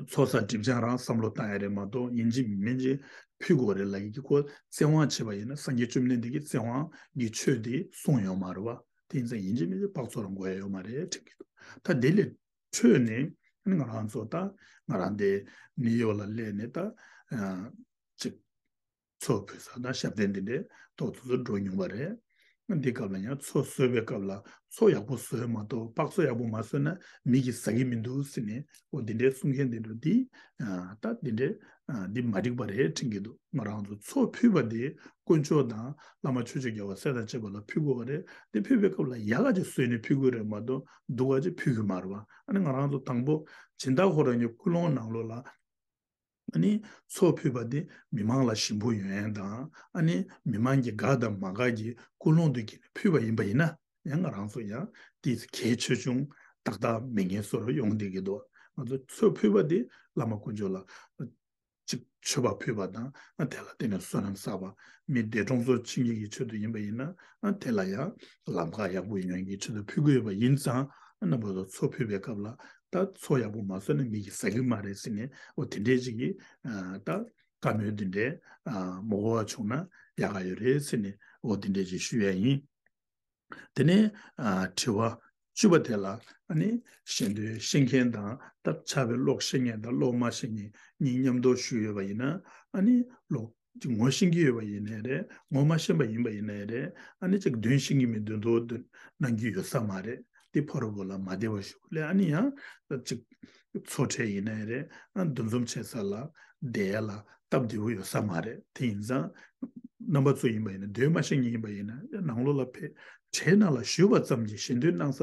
ཚོགས་བསགས་སྒྲིབ་སྦྱང་རང་བསམ་བློ་བཏང་ཡ་རེད་མ་གཏོགས་ཡིན་གཅིག་མིན་གཅིག་ཕུལ་དགོས་རེད་ལབ་ཡས་ཀྱི་ཁོ་བཙན་དབང་བྱས་པ་ཡིན་ན་སངས་རྒྱས་བཅོམ་ལྡན་འདས་ཀྱིས་བཙན་དབང་གི་ཆོས་དེ་གསུངས་ཡོད་མ་རེད་པ། དེ་ཡིན་ཙང་ཡིན་གཅིག་མིན་གཅིག་སྤགས་ཚོགས་རང་དགོས་ཡ་ཡོད་མ་རེད་དྲན་གྱི་འདུག་ད་དེ་ལས་འཕྲོས་ནས་ང་རང་ཚོ་ད་ང་རང་དེ་ནིའུ་ཡོག་ལ་སླེབས་ནས་ད་ཅིག་ཚོགས་ཕུལ་ས་དང་ཞབས་བརྟན་འདི་འདྲའི་ཐོག་ཏུ་འགྲོ་མྱོང་བ་རེད། འདི་སྐབས་ལ་ཡང་ཚོགས་བཟོས་པའི་སྐབས་ལ་ཚོགས་ཡག་པོ་བཟོས་མ་གཏོགས་སྤགས་ཚོགས་ཡག་པོ་མ་བཟོས་ན་མི་གིས་ཟ་གི་མི་འདུག་ཟེར་ནས་འོ་འདི་འདྲའི་གསུང་མཁན་འདི་འདྲ་འདི་ད་འདི་འདྲའི་འདི་མ་འགྲིག་པ་རེད་དྲན་གྱི་འདུག་ང་རང་ཚོ་ཚོགས་ཕུལ་བ་འདི་དཀོན་མཆོག་དང་བླ་མ་ཆོས་སྐྱོང་རྒྱལ་བ་སྲས་དང་བཅས་པ་ལ་ཕུལ་དགོས་པ་རེད། འདི་ཕུལ་བའི་སྐབས་ལ་ཡག་ག་ཅིག་བཟོས་ནས་ཕུལ་དགོས་རེད་མ་གཏོགས་སྡུག་ག་ཅིག་ཕུལ་གི་མ་རེད་པ། ཨ་ནི་ང་རང་ཚོ་དང་པོ་སྦྱིན་བདག་ཁོ་རང་གི་ཀུན་སློང་ནང་ལོགས་ལ། ཨ་ནི་ཚོགས་ཕུལ་བ་དེ་མི་མང་ལ་ཞིམ་པོ་ཡོང་ཡ་དང་ཨ་ནི་མི་མང་གི་དགའ་དང་མ་དགའ་གི་ཀུན་སློང་དུ་གྱུར་ནས་ཕུལ་བ་ཡིན་པ་ཡིན་ན་ཡང་ང་རང་ཚོ་ཡང་དེ་གལ་ཆེ་ཆུང་ཏག་ཏག་མེད་མཁན་བཟོ་འདྲ་ཡོང་བསྡད་ཀྱི་འདུག་ང་ཚོ་ཚོགས་ཕུལ་བ་དེ་བླ་མ་དཀོན་མཆོག་ལ་ཅིག་མཆོད་པ་ཕུལ་བ་དང་ཨ་དེ་ལ་བརྟེན་ནས་བསོད་ནམས་བསགས་པ། མི་འདས་གྲོངས་སོགས་ཕྱིན་གྱི་གི་ཆེད་དུ་ཡིན་པ་ཡིན་ན་ཨ་དེ་ལ་ཡང་ལམ་ཁ་ཡག་པོ་ཡོང་གི་ཆེད་དུ་ཕུལ་གྱི་ཡོད་པ་ཡིན་ཙང་ཨ་རྣམ་པ་ཚོ་ཚོགས་ཕུལ་བའི་སྐབས་ལ། ད་ཚོགས་ཡག་པོ་མ་བཟོས་ན་མི་གིས་ཟ་གི་མ་རེད་ཟེར་ནས་འོ་དེ་འདྲའི་ཅིག་གིས་ཨ་ད་ བཀའ་མོལ་འདི་འདྲའི་ཨ་མ་གོ་བ་བྱུང་ན་ཡག་ག་ཡོད་རེད་ཟེར་ནས་འོ་འདི་འདྲའི་ཅིག་ཞུ་ཡ་ཡིན། དེ་ནས་ཨ་དྲི་བ་བཅུ་པ་དེ་ལ་ཨ་ནི་ཤེས་འདོད་ཤེས་མཁན་དང་ད་ཕྱག་དཔེ་ཀློག་ཤེས་མཁན་དང་ཀློག་མ་ཤེས་མཁན་གཉིས་མཉམ་དུ་ཞུས་ཡོད་པ་ཡིན་ན་ཨ་ནི་ཀློག་ཅིག་ངོ་ཤེས་ཀྱི་ཡོད་པ་ཡིན་ནའི་རེད། ངོ་མ་ཤེས་པ་ཡིན་པ་ཡིན་ནའི་རེད། ཨ་ནི་ཅིག་འདོན་ཤེས་ཀྱི་མི་འདོན་དོ་འདོན་གནང་གི་ཡོད་ས་མ་རེད། དེ་ཕ་རོལ་པོ་ལ་མ་བདེ་བ་ཞུ་ལས་ཨ་ནི་ཡང་ཅིག་ཚོ་ཁྲལ་ཡིན་ནའི་རེད། ཨ་འདུ་འཛོམས་བྱེད་ས་ལ་བསྡད་ཡ་ལ་སྟབས་བདེ་བོ་ཡོད་ས་མ་རེད། དེ་ཡིན་ཙང་རྣམ་པ་ཚོ་ཡིན་པ་ཡིན་ན་འདོན་མ་ཤེས་མཁན་ཡིན་པ་ཡིན་ན་ནང་ལོགས་ལ་ཕེབས་གྲལ་ནང་ལ་ཞུགས་པ་ཙམ་གྱིས་ཞལ་འདོན་གནང་ས་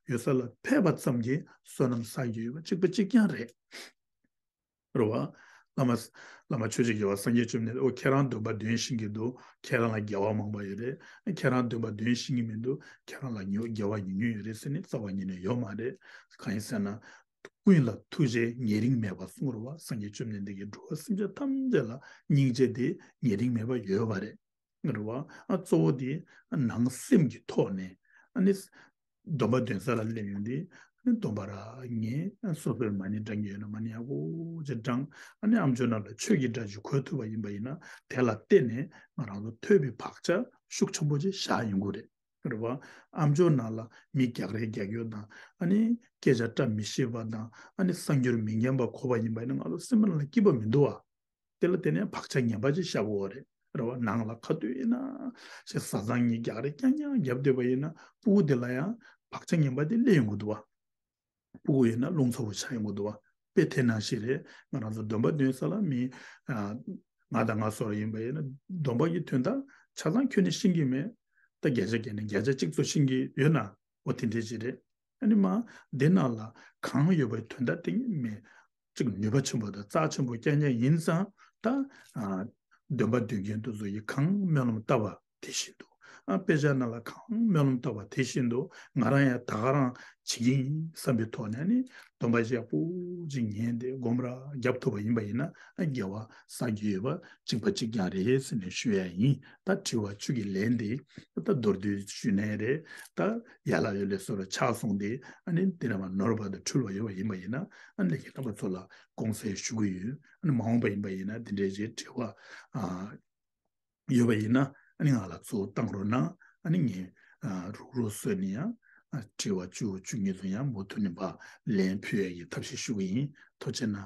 ཡོད་ས་ལ་ཕེབས་པ་ཙམ་གྱིས་བསོད་ནམས་བསགས་ཀྱི་ཡོད་པ་གཅིག་པ་གཅིག་རྐྱང་རེད། རེད་བ། བླ་མ། བླ་མ་ཆོས་ཀྱི་རྒྱལ་བ་སངས་རྒྱས་བཅོམ་ལྡན་འདས་ཨོ་ཁྱེད་རང་འདོན་པ་འདོན་ཤེས་ཀྱི་འདུག་ཁྱེད་རང་ལ་དགེ་བ་མང་པ་ཡོད་རེད། ཁྱེད་རང་འདོན་པ་འདོན་ཤེས་ཀྱི་མི་འདུག་ཁྱེད་རང་ལ་ཉོ་དགེ་བ་ཉུང་ཉུང་ཡོད་རེད་ཟེར་ནས་རྩ་བ་ཉིད་ནས་ཡོད་མ་རེད། གང་ཡིན་ཟེར་ན། ཀུན་ལ་ཐུགས་རྗེ་ཉེ་རིང་མེད་པར་གསུངས་རེད་བ། སངས་རྒྱས་བཅོམ་ལྡན་འདས་ཀྱིས་འགྲོ་བ་སེམས་ཅན་ཐམས་ཅད་ལ་སྙིང་རྗེ་དེ་ཉེ་རིང་མེད་པར་ཡོད་པ་རེད། རེད་བ། ཨ་གཙོ་བོ་དེ་ནང་སེམས་ཀྱི་ཐོག་ནས་ཨ་ནི་སྡོམ་པ་འདོན་ས་ལ་སླེབས་ཡོང་དུས་ཨ་ནི་སྡོམ་པ་ར་ངས་སོ་སོའི་མ་ཎི་བགྲང་གི་ཡོད་ན་མ་ཎི་ཡག་པོ་ཅིག་བགྲང་། ཨ་ནི་ཨ་མཆོག་རྣམས་ལ་ཆོས་ཀྱི་སྒྲ་ཞིག་གོ་ཐུབ་པ་ཡིན་པ་ཡིན་ན་དེ་ལ་བརྟེན་ནས་ང་རང་ཚོ་ཐོས་པའི་བག་ཆགས་ཤུགས་ཆེན་པོ་ཅིག་བཞག་ཡོང་གི་རེད། རེད་བ། ཨ་མཆོག་ནང་ལ་མི་རྒྱག་རེས་རྒྱག་ཡོད་དང་ཨ་ནི་སྐད་ཆ་བཀྲ་མི་ཤིས་པ་དང་ཨ་ནི་གསར་འགྱུར་མི་སྙན་པ་གོ་བ་ཡིན་པ་ཡིན་ན་ང་ཚོ་སེམས་པ་ནང་ལ་སྐྱིད་པ་མི་འདུག་བ། དེ་ལ་བརྟེན་ནས་བག་ཆགས་ངན་པ་ཅིག་བཞག་དགོས་པ་རེད། རེད་བ། ནང་ལ་ཁ་ཐུག་ཡིན་ན་ཞེས་བཟའ་ཚང་གཉིས་རྒྱག་རེས་རྐྱང་རྐྱང་རྒྱབ་བསྡད་པ་ཡིན་ན་སྤུ་གུ་དེ་ལ་ཡང་བག་ཆགས་ངན་པ་དེ་སླེབས་ཡོང་གི་འདུག་བ། སྤུ་གུ་ཡིན་ན་རླུང་ཚ་བོ་ཆགས་ཡོང་གི་འདུག་བ། དཔེ་དེ་ནང་བཞིན་རེད། ང་རང་ཚོ་སྡོམ་པ་འདོན་ས་ལ་མི་ཨ་ང་དང་ང་སོགས་ཡིན་པ་ཡིན་ན་སྡོམ་པ་གི་དོན་དག་ཆ་ཚང་ཁྱོན་ནས་ཤེས་ཀྱི་མེད། ད་བརྒྱ་ཆ་བརྒྱ་ནས་བརྒྱ་ཆ་གཅིག་ཙམ་ཤེས་ཀྱི་ཡོད་ན་འོ་དེ་འདྲས་ཅིག་རེད། ཨ་ནི་མ་དེ་ནང་ལ་གང་ཡོད་པའི་དོན་དག་དེ་ངས་མེད། གཅིག་ནུས་པ་ཆེན་པོ་དང་རྩ་ཆེན་པོ་རྐྱང་རྐྱང་ཡིན་ཙང་ད་ཨ་སྡོམ་པ་འདོན་མཁན་དེ་ཚོ་ཡིས་གང་སྨོན་ལམ་བཏབ་པ་དེ་བཞིན་དུ། ཨ་དཔེ་ཆ་ནང་ལ་གང་སྨོན་ལམ་བཏབ་པ་དེ་བཞིན་དུ་ང་རང་ཡང་ད་ག་རང་བྱེད་ཀྱི་ཡིན་བསམ་པའི་ཐོག་ནས་ནི་སྡོམ་པ་ཡག་པོ་ཅིག་ཉན་ཏེ་སྒོམ་ར་རྒྱབ་ཐུབ་པ་ཡིན་པ་ཡིན་ན་ཨ་དགེ་བ་བསགས་ཀྱི་ཡོད་པ་གཅིག་པ་གཅིག་རྐྱང་རེད་ཟེར་ནས་ཞུ་ཡ་ཡིན། ད་དྲི་བ་བཅུ་གི་ལན་དེ་ད་མདོར་བསྡུས་ཞུས་ནའི་རེད། ད་ཡར་ལ་ཡོད་ལས་སོ་ར་ཆགས་སོང་སྟེ་ཨ་ནི་འདི་ནས་མ་ནོར་བ་དང་འཁྲུལ་བ་ཡོད་པ་ཡིན་པ་ཡིན་ན་ཨ་ནི་ལྷན་རྒྱས་རྣམ་པ་ཚོ་ལ་དགོངས་སེལ་ཞུ་གི་ཡོད། ཨ་ནི་མ་འོངས་པ་ཡིན་པ་ཡིན་ན་འདི་འདྲའི་ཅིག་དྲི་བ་ཨ་ཡོད་པ་ཡིན་ན་ཨ་ནི་ང་ལ་གཙོ་བོ་བཏང་རོགས་གནང་། ཨ་ནི་ངས་ཨ་རུག་རུག་བཟོས་ནས་ཡང་ཨ་དྲི་བ་བཅུ་བཅུ་གཉིས་ཚོ་ཡང་མུ་མཐུད་ནས་ཕར་ལན་ཕུལ་ཡ་ཡི་ཐབས་ཤེས་ཞུ་གི་ཡིན། ཐུགས་རྗེ་གནང་